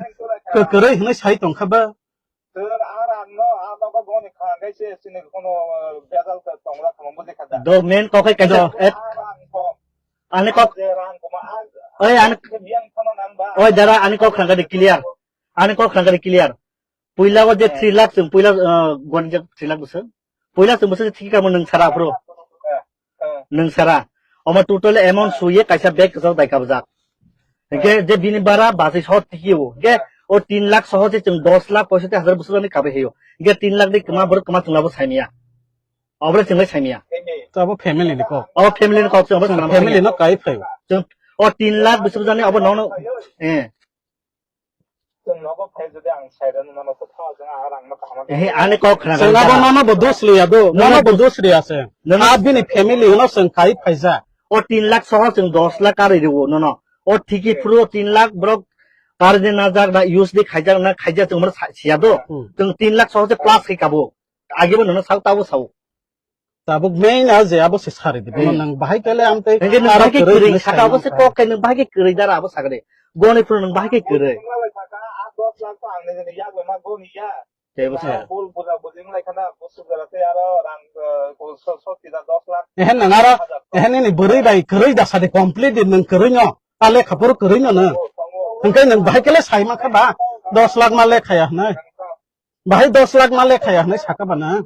kw-, kwrwi hwnwi sai tong kha ba. Do men kok hai kaisa. Do. Ani kok. Oi, ani. Oi, dara, ani kok khangkha de clear. Ani kok khangkha de clear. Puila o je three lakh chwng puila, uh, goni je three lakh bwswk. Puila chwng bwswk thik kamo nwng sara aphuru. Nwng sara. Omo total amount suye kaisa bag kwchak dai kabjak. Hingke je bini bara basi sot tiki o. Hingke o tin lakh soho je chwng dos lakh poisoti hajar bwswk ani kabe heyo. Hingke tin lakh de kwma borok kwma chwng labo saimya. Obole chwng lai saimya. Abo family ni kok. Abo family ni kok chwng abo family no kai phaio. Chwng o tin lakh bwswk jani abo nono, eh. Chwng nogo phai jodi ang sairani mano, to thawa chwng ang rang no kaham. Ehe, ani kok khna. Chwng abo nono bo dos liya do, nono bo dos liya se. Nono. A bini family no chwng kai phaija. O tin lakh soho chwng dos lakh karwi rwo nono. O thiki phuru o tin lakh borok karwi najak na use di khaijak na khaijak chwng mano sa-, siya do. Hmm. Chwng tin lakh soho se plus khai kabo. Agi bo nono sao tabo sao. Tabuk main a je abo se sari di. Bono hmm. Nang bahai kele amtei. Nang bahai ke aro kwrwi kwrwi hinwi saka sai abo se mangkha. Kok kai nang bahai ke kwrwi dara abo sakade. Goni phuru nang bahai ke kwrwi. Tei bo se. Ehe nang aro, ehe nini bwrwi bai kwrwi da sadi complete di nang kwrwi no. A lekha phuru kwrwi no nang. Hingke nang bahai kele sai mangkha ba. Dos lakh ma lekha ya hwnwi. Bahai dos lakh ma lekha ya hwnwi saka ba na.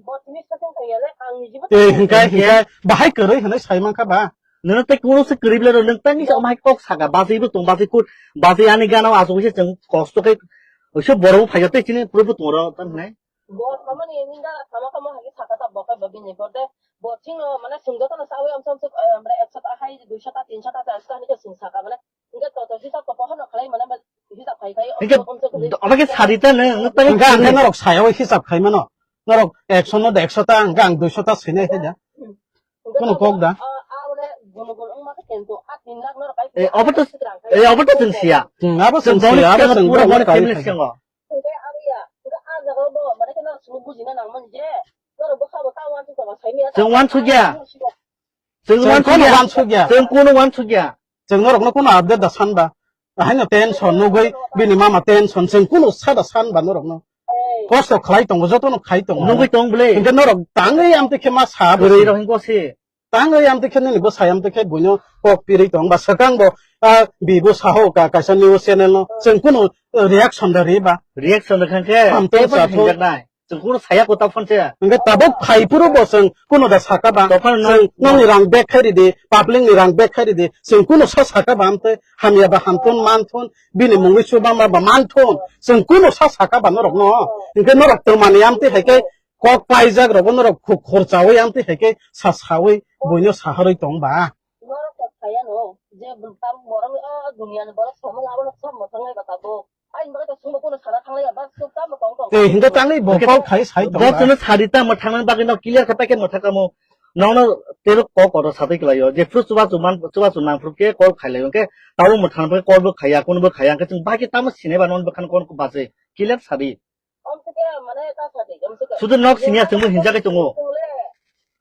Bo tini sakang kaya le, ang ni jibo. Eh, hingkai, hingkai, bahai kwrwi hwnwi sai mankha ba. Nono tei kuno se kwrwi bla rw, nwng tei nisa omhai kok saka, basi bo tong, basi kut, basi ani gana o asuk se chwng kosto khe, oiso borok phaiya tei chini puro bo tong ro, tan hwnai. Bo samani ninda sama kamo hai saka ta bo kai bo bini bo de, bo ching no mane sung joto no sawi amsa amsa, eh, mane ekso ta hai, duiso ta, tinso ta, charso ta hwnwi khe sung saka mane. Hingke to to hisab to pohor no khlai mane ba hisab khai khai. Hingke omo khe sari ta nang, nang tani hingke ang khe norok saya o hisab khai mano. Norok ekso no ekso ta, hingke ang duiso ta sinai khe ja. Kono kok da. Eh, obo to, eh, obo to chwng siya. Hmm, abo chwng siya, abo chwng pura boni family siya. Chwng wansukya. Chwng kono wansukya. Chwng kono wansukya. Chwng norokno kono update da sanba. Ahaino tension nugwi bini mama tension chwng kono sada sanba norokno. Kosto khlai tongo, jotono khai tongo. Nugwi tong bwle. Hingke norok tangwi amtwi khe ma sa bwrwi rok hingko se. Tangwi amtwi khe nini bwsai amtwi khe buino kok pirwi tong ba swkang bo, ah, bi bo saho ka kaisa news channel no chwng kono reaction da ri ba. Reaction da khan khe. Amtwi tei bo sa tho. Hinjak nai. Chwng kunu saya kota phone se. Hingke tabuk phai phuru bo chwng kunu da saka ba. Tokhan no. Chwng nokni rang bag khai ridi, public ni rang bag khai ridi. Chwng kunu sa saka ba amtwi hamya ba hamthun manthun, bini mungwi chuba ma ba manthun. Chwng kunu sa saka ba norok no. Hingke norok twmani amtwi hai khe kok paijak rogo norok khu-, khorchawi amtwi hai khe sa sawi buino saharwi tong ba. Norok kok saya no, je borok o dunia ni borok samung abo no sam mo thangnai ba tabuk. Aini bagwi to chwngno kuno sana thanglaiya, bas chwng tamo tong tong. Tei hinda tangwi bo kok khai sai tong. Bo chwngno sari tamo thangnani bagwi no clear khe paikhe mwthang kamo. Nono tebo kok kotor satwi kwlaio. Jephru chubachu man, chubachu nangphru khe call khailaio. Hwnkhe tabuk mwthang bagwi call bo khaiya, kuno bo khaiya. Hwnkhe chwng bahai khe tamo sinai ba nono bwkhano kono bachwi. Clear sari. Sudu nok siniya chwngbo hinjagwi tongo.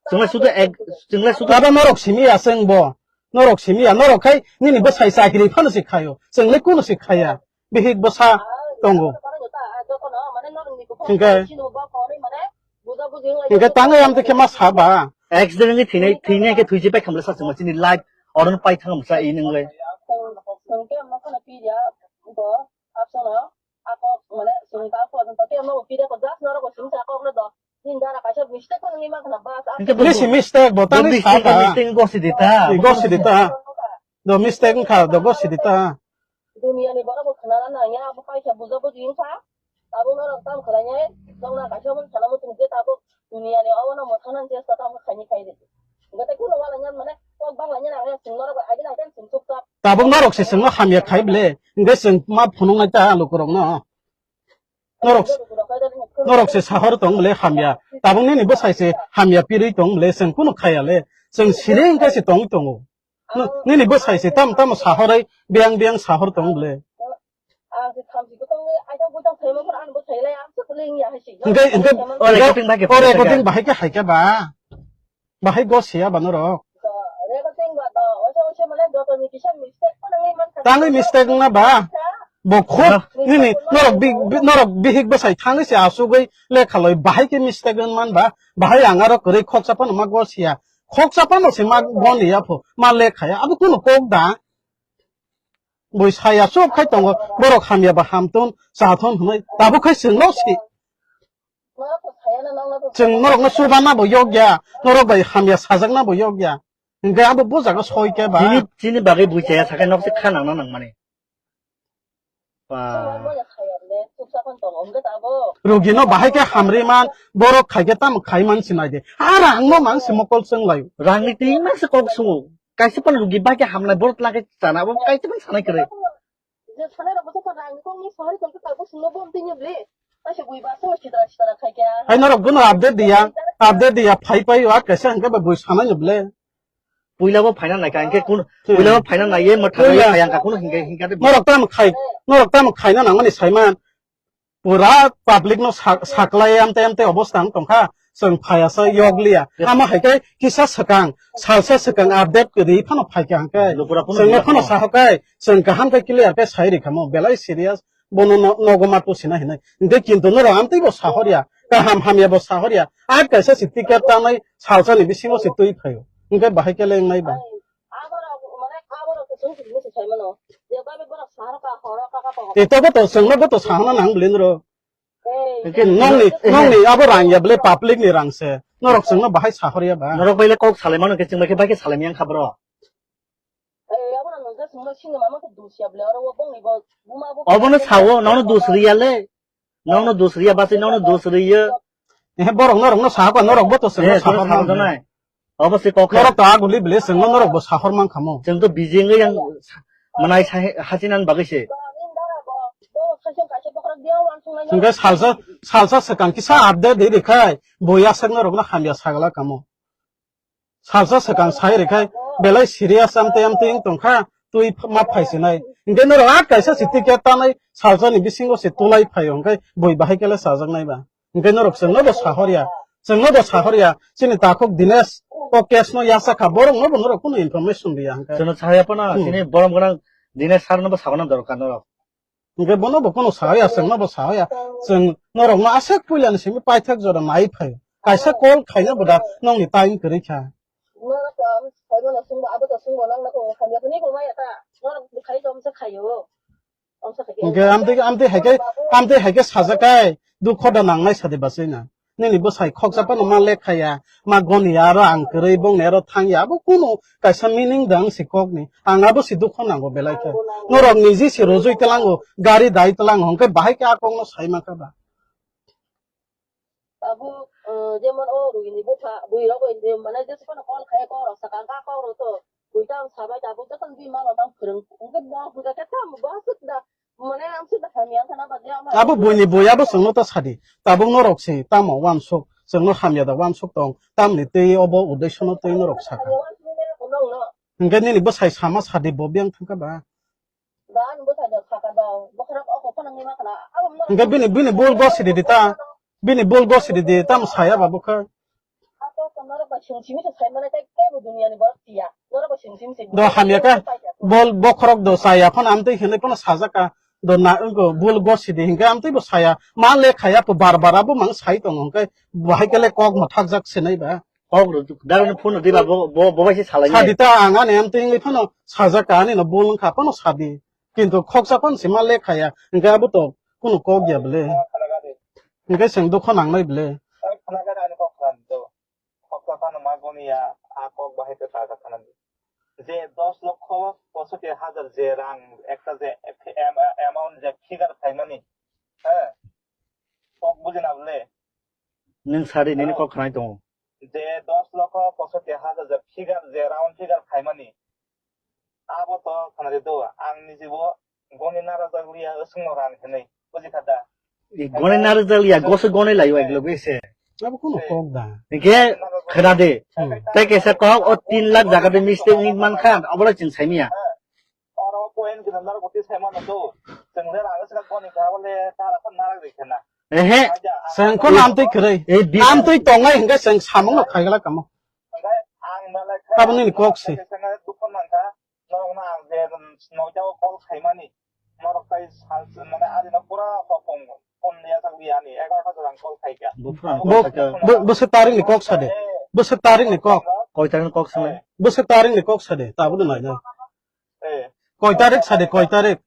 Chwngle sudu ek, chwngle sudu. Baba norok simi ya chwng bo. Norok simi ya, norok khai nini bwsai chakri phano se khaio. Chwngle kuno se khaya. Bihik bwsa tongo. Hingke, hingke tangwi amtwi khe ma sa ba. Accident ni thwinai, thwinai khe thwiji pai khamle sa chwngma chini life oron pai thangam sa i nwngle. Hingke bo mistake, mistake bo tangwi sa ba. Mistake, mistake gosi dita. Gosi dita. Do mistake wngkha, do gosi dita. Duniya ni borok bo khwnana nangya, abo paisa buja buji wngkha. Tabuk norok tamo khlainai, nokna kaisa omo sana muchung je tabuk duniya ni obono mwthangna chesta tamo khaini khairi. Hingke tei kuno wala nyan mane kok bangla nyan ang chwng norok bai agina khe chwng chukchak. Tabuk norok se chwngno hamya khai bwle, hingke chwng ma phunuknai ta lukurokno. Norok, norok se sahor tong bwle hamya. Tabuk nini bwsai se hamya pirwi tong bwle, chwng kuno khaya le. Chwng siri hingke se tongwi tongo. Nini bwsai se tamo tamo sahorwi biyang biyang sahor tong bwle. Hingke, hingke, o recording bahai khe hai khe ba. Bahai gosiya ba norok. Tangwi mistake wngna ba. Bo khub nini norok bi-, bi-, norok bihik bwsai thangwi se asugwi lekha loi bahai khe mistake wng man ba. Bahai ang aro kwrwi khoksa phano ma gosiya. Khoksa phano se ma goniya pho. Ma lekhaya. Abo kuno kok da. Bui saya sub khai tongo. Borok hamya ba hamthun, chathun hwnwi. Tabuk khai chwngno si. Chwng norokno chubana bo yokya, norok bai hamya sajakna bo yokya. Hingke abo bo jaga soi khe ba. Chini, chini bagwi bui chaya sakai nok se kha nangna nangmani. Ba. Rugino bahai khe hamri man, borok khai khe tamo khai man sinai de. Ara angno man se mokol chwng lai. Rangni twi man se kok sungo. Kaisa pan rugi bai khe hamnai borok lage chana bo kaisa pan sanai kre. Je sanai rok bwswk rang ni kok ni sahari tong khe tabuk sungno bom tini ble. Kaisa bui ba so sitra sitra khai khe. Hai norok bono update diya, update diya, phai phai wa kaisa hingke ba bui sanai ni ble. Puila bo phaina nai ka hingke kun, hmm, puila bo phaina nai ye ma thang ye phai ang ka kun hingke hingke de. Norok tam khai, norok tam khaina nangmani saiman. Pura public no sa-, saklai amte amte obostha wng tongkha, chwng phaiya sa yokliya. Yes. Amo hai khe kisa swkang, salsa swkang update kwrwi phano phaikha hwnkhe. Lukura phano chwngno phano saha khe, chwng kaham khe clear khe sai rikha mo, belai serious, bono no-, nogo ma tusina hinwi. Hwnkhe kintu norok amtwi bo sahorya, kaham hamya bo sahorya. A kaisa si ticket tanai salsa ni bisingo se twi phaio. Hwnkhe bahai khe lengnai ba. Abo rok, mane, abo rok to chwng sini se sai mano. Je babe borok sahar ka horo ka ka tongo. Ito bo to chwngno bo to sahana nang bwlwi noro. Ei. Hwnkhe nongni, nongni abo rang ya bwlwi public ni rang se. Norok chwngno bahai sahor ya ba. Norok bai le kok salai mano khe chwng bai khe bai khe salai yang kha bro. Ei, abo rok nang je chwngno sini mama khe dos ya bwlwi oro o bongni bo buma bo. Obono sawo, nono dos riya le. Nokno dos riya basi nokno dos riya. Eh, borok norokno sahakha, norokbo to chwngno eh, sahor sahor mano. Janai. Obo se kok. Norok to aguli bile chwngno norokbo sahor mankha mo. Chwng to bijing yang manai sai hasinan bagwi se. Hwnkhe salsa, salsa swkang kisa update de rikhai, bo yasakno rokno hamya sagala kamo. Salsa swkang sai rikhe belai serious amtwi amtwi wng tongkha, twi ma phaisinai. Hwnkhe norok a kaisa si ticket tanai salsa ni bisingo se tulai phaio, hwnkhe bui bahai kele chajaknai ba. Hwnkhe norok chwngno bo sahorya, chwngno bo sahorya, chini takhuk Dinesh o case no yachakha, borok no bo norok kunu information riya hwnkhe. Chwngno sahorya phano, hmm, chini borom gwnang Dinesh sir no bo sagana dorkar norok. Hingke bono bo kono sahaya, chwngno bo sahaya. Chwng norokno aswk puilani simi paithak jora nai phai. Kaisa call khaina bo da nongni time kwrwi kha. Norok to ang sai mano chwngbo abo to chwngbo nang nokho hamya hwnwi bo maya ta. Norok khai to amsa khaio. Amsa khaio. Hingke amtwi, amtwi haike, amtwi haike sajak kai dukho da nangnai sadi basai na. Nini bwsai khoksa phano ma lekhaya, ma goniya, aro ang kwrwi bongni aro thangya, abo kunu kaisa meaning da wng si kokni. Ang abo si dukho nango belai khe. Norok niji si rojui tlango, gari dai tlango, hwnkhe bahai khe a kokno sai mankha ba? Abo, eh, jemon o rugini bupha, bui rok bai mane jesa phano call khai kok rok sakang kha kok rok to. Bui tang sabai tabuk jotono bini ma rok tang phwrwng, hwnkhe bo hwnkha khe tamo bo aswk da. Mane ang sida hamya wngkha na bagwi ama. Abo buini bui abo chwngno ta sadi. Tabuk norok se tamo uansuk, chwngno hamya da uansuk tong. Tamni tei obo uddesyono tei norok saka. Hwnkhe nini bwsai sama sadi bo biyang thangkha ba? Da ani bwsai da saka da. Bokhorok oko phano nima khna. Abo mo. Hwnkhe bini, bini bul gosidi di ta. Bini bul gosidi di tamo saya ba bwkha. Do hamya khe, bol bokhorok do chaya phano amtwi hinwi phano sajak kha. Do na, wngkha bul gosidi hinkhe amtwi bo saya. Ma le khaya pho bar bar abo mang sai tongo hinkhe bahai khe le kok mwthakjak se nai ba. Kok rw dagwino phone rw di ba bo, bo, bo bai se salai. Sadi ta ang ani amtwi wngwi phano sajak kha ani no bul wngkha phano sadi. Kintu khoksa phano se ma le khaya hinkhe abo to kunu kok ya bwle. Hinkhe chwng dukho nangnai bwle. Khoksa phano ma goniya, a kok bahai khe sajak khana di. Je dos lokho posotti hajar je rang ekta je am-, amount je figure khaimani, he? Kok bujina bwle? Nwng sadi nini kok khnai tongo. Je dos lokho posotti hajar je figure, je round figure khaimani. Abo to khanari do, ang nijibo goni narajak liya, wswngno rang hinwi, buji kha da? I goni narajak liya, goso goni layo ek loge se. Abo kuno kok da. Hingke khna de. Hmm. Tei kaisa kok o tin lakh jaga de mistake wngwi man kha, abo le chwng sai manya. Oro point gwnang narok bwtwi sai mano do. Chwng le rang wswk goni kha, abo le ta rok narajak rikhe na. Ehe. Chwng kheno amtwi kwrwi. Ei, bi- Amtwi tongnai hingke chwng samung no khaigala kamo. Abo nini kok se. Norokno ang je noita o call khaimani, norok tai sal mane ani no pura hopong phone liya tak liya ani egarota jora ang call khaikha. Bo, bo, bo se tarik ni kok sade. Bo se tarik ni kok. Koi tarik ni kok sale? Bo se tarik ni kok sade. Tabuk no naina. Eh. Koi tarik sade, koi tarik?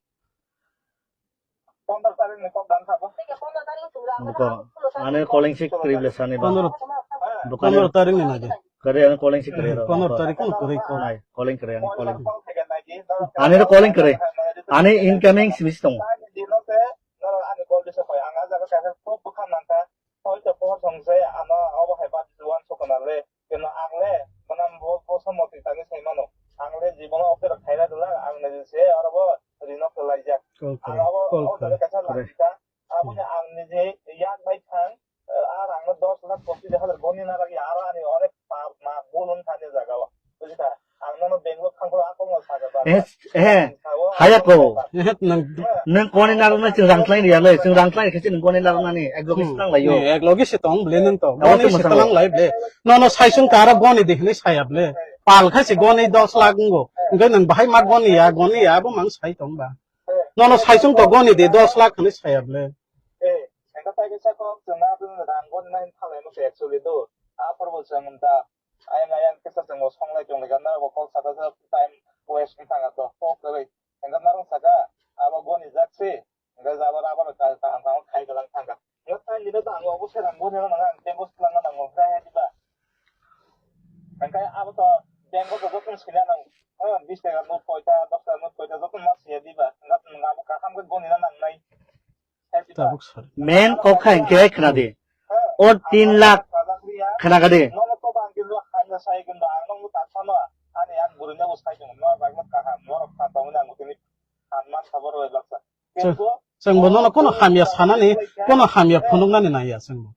Pondro tarik ni kok dan thabo. Buko, ane calling si kwrwi bwle sani ba. Pondro, Buko ane pondro tarik ni naide. Kare ane calling si kwrwi ro. Pondro tarik ni kwrwi ko. Nai, calling kwrwi, ane calling. Ane ro calling kwrwi. Ane incoming si bisi tongo. Ani call receive koi, ang a jaga kaisa top bwkha nangkha. Hoi to pohor song se ano obo hai bat juan sokona le. Keno ang le, manam bo, bo samotwi tangwi sai mano. Ang le jibono office rok khaina dula, ang le se oro bo rino kwlaijak. Call kore, abo, call abo kore. Jaga kaisa lachika. Aboni ang nije yak bai thang, eh, ar ang no dos lakh pochis hajar goni na lagi, aro ani onek pap ma bulun thani jaga o. Bujikha? Ang nono Bangalore thangphuru akongno saga ba. Eh, eh, haya ko. Eh, nang Nang koni narwknai chwng rang tlai riya le, chwng rang tlai khe chwng koni narwknani ek logi Hmm. tang lai yo. Ni, ek logi se tong ble nang to. Abo Goni se tong tang lai ble. No, no, sai sung tara goni de hini saya ble. Pal khai se goni dos lakh ngo. Ngai nang bahai ma goni ya, goni ya, abo mang sai tong ba. No, no, sai sung to goni de dos lakh hini saya ble. Eh, engka tai kisa kok chwng na rang goni nai thalai mo se actually do. A porbo chwng ta. Ayang ayang kisa chwng bo songlai tong lai ka, nang bo kok saka sa time waste wng thang ka to. Kok kwrwi. Engka narwng saka, abo goni jak se. Engka jabo rubber ka kaham kaham khai galang thang ka. Engka tai nino to ang obo serang goni no nang, ang tengo swlangna nango, hwrai hai diba. Engka abo to tengo to joto swina nang. Ha, bis taka note koita, dos taka note koita, joto ma siya diba. Engka nang abo kaham khe goni na nangnai. Tabuk sar. Men kok kha hinkhe khna di. O tin lakh khna ka di. Chwng, chwng bo nono kono hamya sanani, kono hamya phunuknani naiya chwng bo.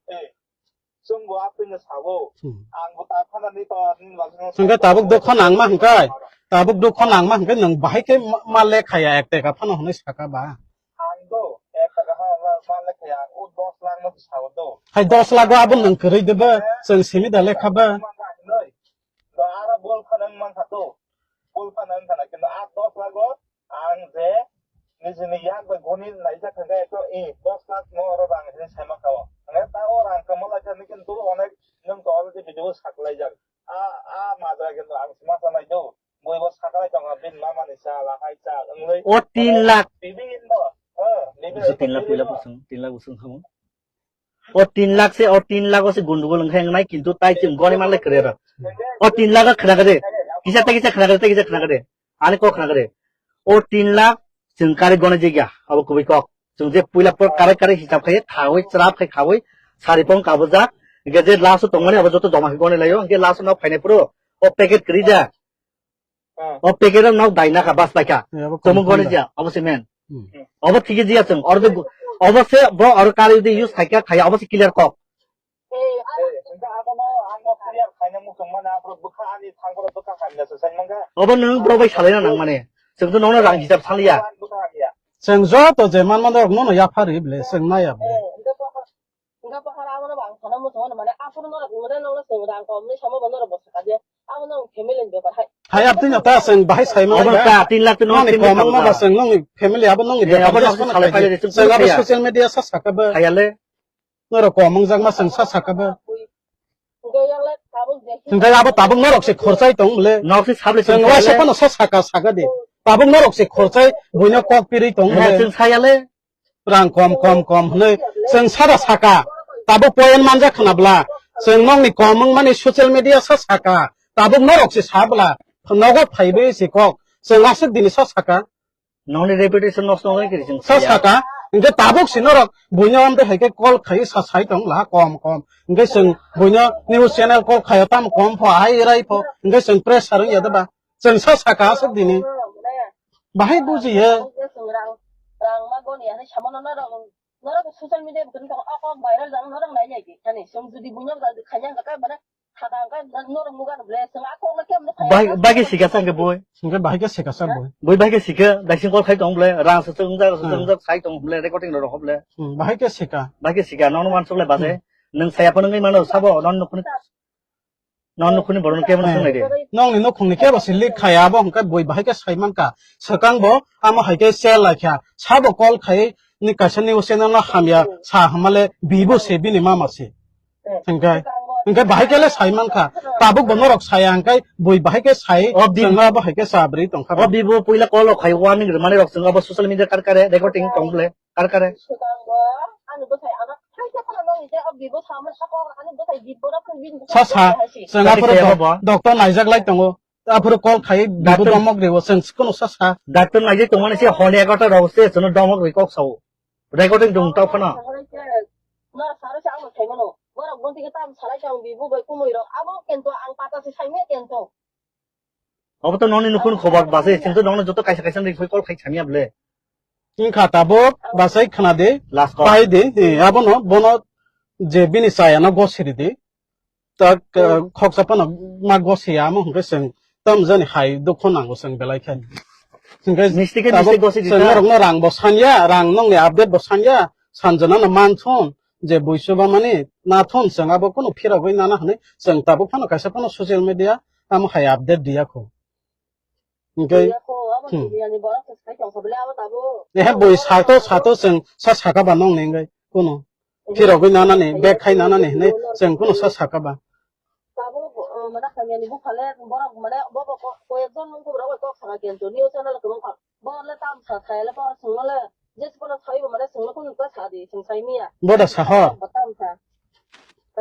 Chwng bo atwino sabo. Hmm. Ang bo ta phana ni to ni bagwi no. Hwnkhe tabuk dukho nangma hwnkhe, tabuk dukho nangma hwnkhe nwng bahai khe ma, ma lekhaya ek teka phano hwnwi saka ba. Ang do ek teka ha ma, ma lekhaya ang o dos lakh no sabo do. Hai dos lakh o abo nwng kwrwi de ba, chwng simi da lekha ba. Do aro bol phano wng mankha to. Bol phano wng khana kintu a dos lakh o Ang je nijini yak bai goni naijak hwnkhe ekso i dos lakh no oro rang hinwi saima kao. Hwnkhe ta o rang kwma lai thani kintu onek nwng to already video saklaijak. A, a majra kintu ang sima sanai do. Bui bo saklai tongo bini mama ni cha, lahai cha, wngwi. O tin lakh. Bibhinno, eh, bibhinno. Tin lakh puila bwswng, tin lakh bwswng khamu. O tin lakh se, o tin lakh o se gundugul wngkha wngnai, kintu tai chwng goni manlai kwrwi rok. O tin lakh o khna kwrwi. Kisa tai kisa khna kwrwi, tai kisa khna kwrwi. Ani kok khna kwrwi. O tin lakh chwng kari goni jigya, abo kubui kok. Chwng je puila por kare kare hisab khai, thawi, chwrap khai khawi, sari pong kabujak. Hingke je last o tongmani abo joto joma khai goni laio, hingke last o nok phainai phuru o packet kwrwi ja. O packet o nok daina kha, bas paikha. Abo chomok goni company ja, abo se men. Hmm. Obo thigi jia chwng, oro de gu-, obo se bo oro kari de use khaikha, khaya, obo se clear kok. Obo nwng bro bai salaina nang mane. Chwng to nongno rang hisab saliya. Chwng joto je man mano rok nono yaphari ble, chwng naya ble. Hwnkhe bokhara abono bo ang sana muchungo mane, aphuru norok nungmani nokno chwng rang komni samo bo norok bo sakha je, abono nwng family ni bepar hai. Hai, abtwino ta chwng bahai saimano. Obo ta tin lakh twi nokni family kwbangma ba chwng nokni family abo nokni bepar abo je nok phano salai khai. Chwng abo social media sa sakha bo. Hayale. Norok kom wngjakma chwng sa sakha bo. Hwnkhe abo tabuk norok se khorchai tong bole. Nok se sable chwng waisa phano sa sakha sakha di. Tabuk norok se khorchai buino kok pirwi tong bole. Chwng sayale. Rang kom, kom, kom hwnwi chwng sada saka. Tabuk point manjak khna bwla. Chwng nokni kom wngmani social media sa saka. Tabuk norok se sa bwla. Nogo phaiwi se kok. Chwng aswk dini sa saka. Nokni reputation nosto wngnai kiri chwng sa saya. Saka. Hwnkhe tabuk se norok buino amtwi hai khe call khai sa sai tong la kom, kom. Hwnkhe chwng buino news channel call khaio tamo kom pho, hai rai pho. Hwnkhe chwng pressure wngya da ba. Chwng sa saka aswk dini. Bahai bujiya. Rang, rang ma goni ya, samano norok, norok social media button tong, o kok viral jang, norok nai nai di, ani, song judi bunyok jang, khanya ka, ka, mana, thaka ka, norok mugan ble, song a kok na kem no khaya. Bai, bai ke sika sang ke boy. Song ke bai ke sika sang boy. Boy bai ke sika, daising kol khai tong ble, rang song jang, song jang khai tong ble, recording ro ro ble. Hmm, bai ke sika. Bai ke sika, nono wan sok le base. Hmm. Nang saya pa nang mano sabo, non nuk. Non nukhungni borok no kebo no swngnai de. Nongni nukhungni kebo se leak khaya, abo hwnkhe bui bahai khe sai mankha. Swkang bo amo hai khe share laikha. Sabo call khai ni kaisa news channel no hamya sa hamale bibo se bini mama se. Hwnkhe, hwnkhe bahai khe le sai mankha. Tabuk bo norok saya hwnkhe bui bahai khe sai. O bi- chwng abo hai khe sa bwrwi tongkha. O bibo puila call rok khai warning rwmani rok chwng abo social media kar kare recording tong ble. Kar kare. Swkango ani bwsai ano thaisa phano nongni tei o bibo samani sakao ani bwsai bibora phano bini bwsai Sa sa, hai si. Chwng Tei aphuru kaya doc-, bo? Doctor naijak lai tongo. Aphuru call khai bibo Doctor domok riwo chwng kono sa sa. Doctor naijak tongmani se honi egarota rok se chwngno domok ri kok sao. Recording dong tao phano. Norok saro se ang saimano. Borok bonti khe tam salai tong bibo bai kumui rok. Abo kento ang pata se saimya kento. Obo to nongni nukhung khobor bwsai, chwng to nongno joto kaisa kaisa ni rikhui call khai samya ble. Wngkha tabuk bwsai khna di, Last call. Pai di, eh, abono, bono je bini chayano gosiri di. Tak, eh, khoksa phano ma gosiya, amo hwnkhe chwng tam jani hai dukho nango chwng belai khe. Hwnkhe Misti khe tabuk misti gosi di chwng ta. Norokno rang bo sanya, rang nongni update bo sanya, sanjana no manthun, je buisoba mani nathun chwng abo kunu phirogwi nana hwnwi chwng tabuk phano kaisa phano social media amo hai update diya kho. Hwnkhe, Diya kho, abo hmm. Duniya ni borok se sai tong kho bole abo tabuk. Ehe, bui sato, sato chwng sa saka ba nong ni hwnkhe kunu. Ehe. Phirogwi nanani, bek khai nanani hwnwi chwng kunu sa saka ba. Tabuk, uh, mana kanya ni bukhale borok mane bo bo ko, ko ekjon nung ko borok kok saka kento news channel ko mangkha. Bo le tam sa sai le bo sung le, jes bo le sai bo mane sung le kunu ta sa di, sung sai miya. Bo da sahor. Bo tam sa.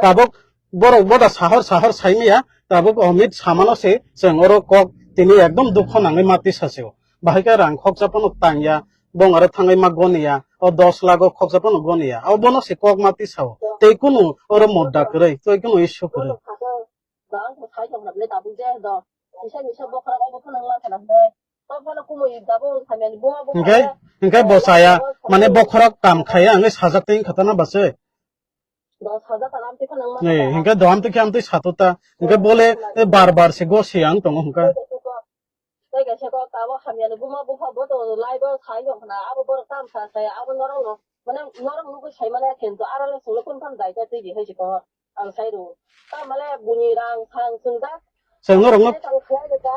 Tabuk borok boda sahor sahor saimaya, tabuk Amit samano se chwng oro kok tini ekdom dukho nangwi mati sasio. Bahai khe rang khoksa phano tangya, bong aro thangwi ma goniya, o dos lakh o khoksa phano goniya. O bono se kok mati sao. Tei kunu oro mudda kwrwi, tei kunu issue kwrwi. Hwnkhe, hwnkhe bo chaya, mane bokhorok kam khaiya, hwnkhe sajak tei wngkha tana bwsai. Dos hajar taka amtwi kheno nangma Eh, kha. Hingke do amtwi khe amtwi sato ta. Hingke bole, eh, bar bar se go se ang tongo hingka. Tei kaisa kok tabuk hamya ni buma bupha bo to live o sai wng khna abo borok tam sa sai abo norok no mane norok nugwi sai mane kintu aro le chwng le kun phano dai ta twi di hai se ko ang sai rw. Ta male buni rang sang chwng da. Chwng norok no Chwng khlai rw ta.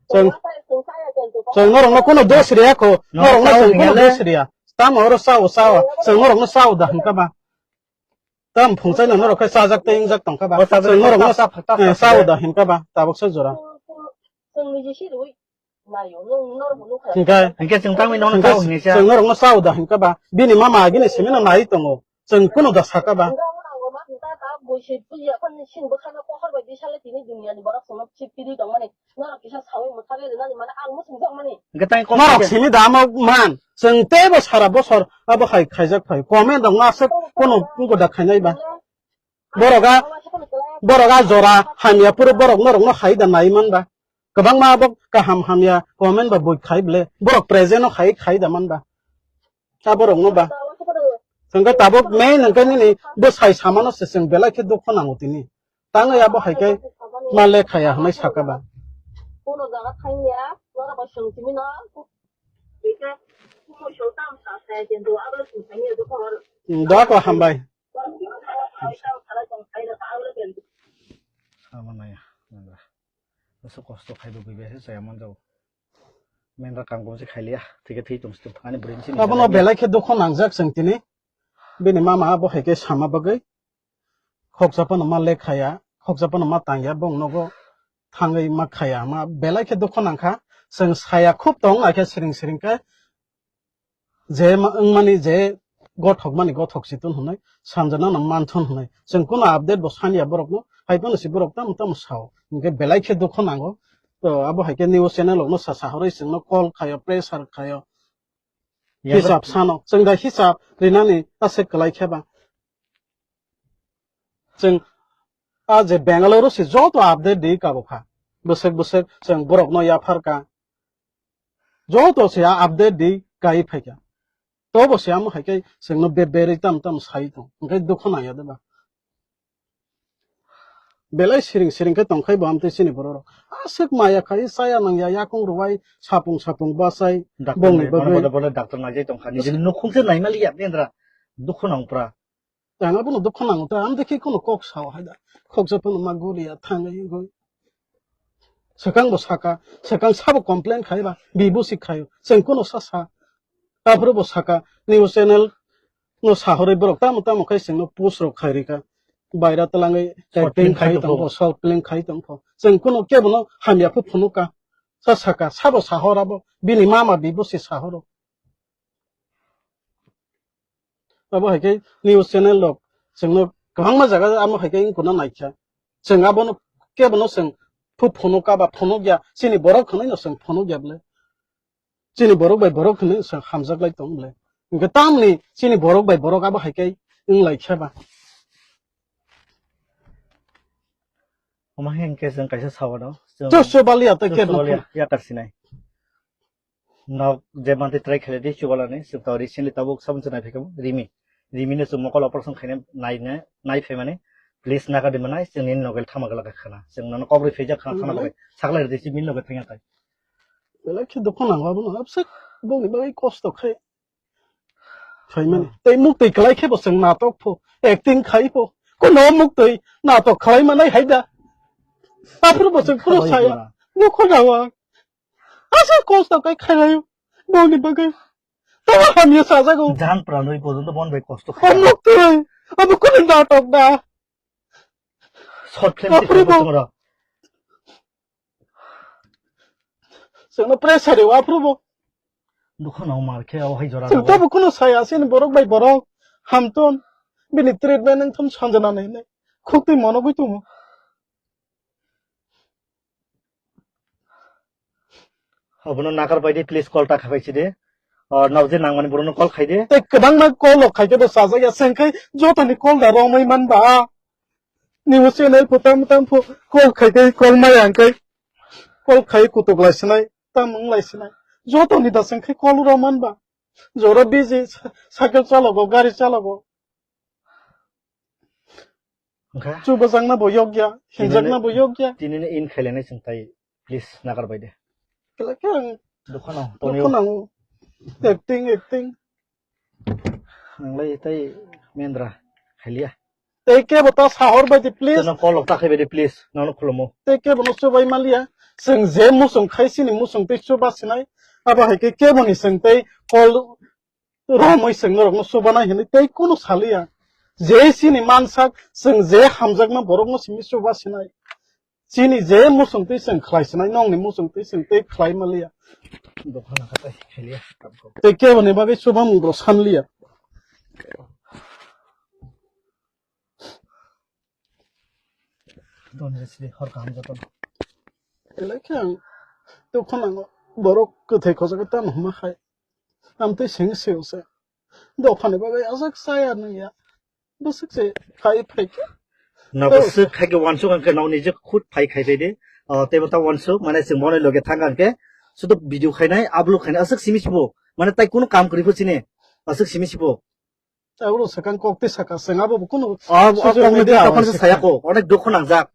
Chwng Chwng ta chwng sa ya kintu. Chwng norok no kuno dos riya ko. Norok no chwng kuno dos riya. Tamo oro sao sao. Chwng norok no sao da hingka ba. Tam phungchai no norok khe chajak tei wngjak tongkha ba. O chajak Chwng norok no tongkha, sa, sa, sa, eh, sa, sao da hinkha ba, tabuk sa jora. Chwng, chwng, chwng niji si rwi naio, nwng norok bo nukha. Hinkhe, hinkhe chwng tangwi nono Hinkhe sao hinwi sa. Chwng norok no sao da hinkha ba. Bini mama agini simi no nai tongo. Chwng kuno da saka ba. Nwng rang rang ma hinta ta bwisi puji akhon sin bwkhano pohor bai di sale tini duniya ni borok chwngno chip piri tongmani. Norok kisa sawi mwthangwi rwnani mane ang muchungjakmani. Hwnkhe tang kok Norok khe simi da amo man. Chwng teibo sara bosor abo hai khaijak phai. Comment rok no aswk kono goda khainai ba. Borok a, borok a jora hamya phuru borok norok no hai da nai man ba. Kwbangma abo kaham hamya comment ba bui khai ble. Borok present no hai khai da man ba. Ta borok no ba. Hwnkhe tabuk main hwnkhe nini bwsai samano se chwng belai khe dukho nango tini. Tangwi abo hai khe ma lekha ya hwnwi saka ba. Kono jaga thangya, norok bai swng simi no. Bikhe, kumo song tam sa sa ya, kintu abo swng simi ya, dukho hor. Hmm, doa ko hambai. Abo naya, naya. Asa kosto khai do gwi bai se chaya man jao. Main ra kang gom se khai liya, thike thik tong se ani brain se. Abono belai khe dukho nangjak chwng tini. Bini mama abo hai khe sama bagwi. Khoksa phano ma lekhaya, khoksa phano ma tangya, bong nogo thangwi ma khaya, ma belai khe dukho nangkha. Chwng saya khub tong, akhe siring siring khe je ma-, wngmani je gothok mani gothok si tun hwnwi, sanjana no man thun hwnwi. Chwng kuno update bo sanya borok no, hai phano si borok tamo tamo sao. Hwnkhe belai khe dukho nango. To abo hai khe news channel rok no sa sa horwi chwng no call khayo, pressure khayo. Hisab sano, chwng da hisab rinani aswk kwlai khe ba. Chwng a je Bangalore se joto update di kabo kha. Bwswk bwswk chwng borok no yaphar ka. Joto se a update di kai phai kha. Tobo se amo hai khe chwng no be berwi tam tam sai tong. Hwnkhe dukho nang ya de ba. Belai siring siring khe tongkhai bo amtwi chini borok rok. Aswk maya khai chaya nangya yakung rwai sapung sapung bachai Doctor bongni nai, bono bagwi. Bodo bodo doctor naijai tongkha. Nijini nukhung se naimaliya, nendra dukhu nang pura. Ang abono dukho nango ta, ang dekhe kono kok sao hai da. Khoksa phano ma guriya thangwi wngwi. Swkang bo saka, swkang sabo complain khai ba, bibusi khaio. Chwng kono sa sa. Aphuru bo saka, news channel no sahorwi borok tamo tamo khai chwngno post rok khai rika. Baira twlangwi Short film acting khai khai tongpho. Tongpho, short film khai tongpho. Chwng kono kebono hamya phu phunuka. Sa saka, sabo sahor abo, bini mama bibusi sahoro. Abo hai khe news channel rok chwngno kwbangma jaga amo hai khe wng kuna naikha. Chwng abono kebono chwng phu phunuk ka ba phunuk ya, chini borok hwnwi no chwng phunuk ya bwle. Chini borok bai borok hwnwi chwng hamjak lai tong bwle. Hwnkhe tamni chini borok bai borok abo hai khe wng lai kha ba. Omo hai hwnkhe chwng kaisa sawano, chwng Chwng chwng baliya tei chwng kebono chwng baliya, phun- yakar sinai. Nok je mantwi try khaile di chubalani, chwng to recently tabuk sabun se naiphaikha Rimi. Rimi no chwng mokol operation khaina naina, naiphaimani, please naga di manai, chwng nini nogo thama glak khana. Chwng nono kok rwi phaijak khana, thana bagwi. Saklai rwdi, chini loge thangya tai. Belai khe dukhu nango abono, absek bongni bagwi kosto khai. Phaimani. Hmm. Tei muktwi kwlai khe bo chwng natok pho, acting khai pho. Kono muktwi natok khlai manai hai da. Aphuru bo chwng phuru saya. Khlai mano. Dukhu nango. Asa kosto kai khairayo. Boni bagwi. Tamo hamya sajago. Jan pranwi porjonto bon bai kosto khai. Omlok twi. Abo kunu natok da. Short film Aphuru bo. Chwngno pressure rw aphuru bo. Dukhu no mar khe o hai jora. Chwng tamo kunu saya sini borok bai borok. Hamton. Bini treatment wngthon sanjana nai nai. Khuk twi monogwi tongo. Obono nakar bai di, please call ta khabai si de. O, nokje nangmani borokno call khai de. Tei kwbangma call rok khai khe bo chajak ya, chwng khai jotoni call da romwi man ba. News channel pho tam tam pho call khai khe call maya hwn khe call khai kutuk lai sinai, tam wng lai sinai. Jotoni da chwng khai call ro man ba. Jora busy, cycle chalogo, gari chalogo. Wngkha? Chubajakna bo yokya, hinjakna bo yokya. Tinini in khailani chwng tai, please, nagar bai de. Kela khe ang Dukha no, dukha tonio. Nango. Acting, acting. Ang lai tai mendra khailia. Tei kebo ta sahor bai di, please. Teno call ta khai bai di, please. Nono khulumo. Tei kebo no chubai maliya. Chwng je musung khai sini musung tei chuba sinai. Abo hai khe kebo ni chwng tei call romwi chwng norokno chubanai hinwi tei kunu saliya. Je chini mansak, chwng je hamjakma borokno simi chuba sinai. Chini je muchung twi chwng khlai sinai, nokni muchung twi chwng tei khlai maliya. Dukha nakha tei khailia. Tei keboni bagwi chubamung rok sanliya. Donjisri hor kaham jotono. Belai khe ang dukha nango. Borok kwthai khojago tamo hwnma khai. Amtwi seng seo se. Dophani bagwi aswk chaya nungya. Bwswk se khai phai khe. Nogo swk khai khe wansuk ang khe nokni je khut phai khai phai de. O, teibo ta wansuk, mane chwng bono loge thang ang khe. Sudo video khainai, upload khainai, aswk simi sibo. Mane tai kunu kam kwrwi pho chini. Aswk simi sibo. Abo sakang kok tei saka, chwng abo bo kunu O, o, social kok ni media tei tokon se saya ko. Onek dukhu nangjak.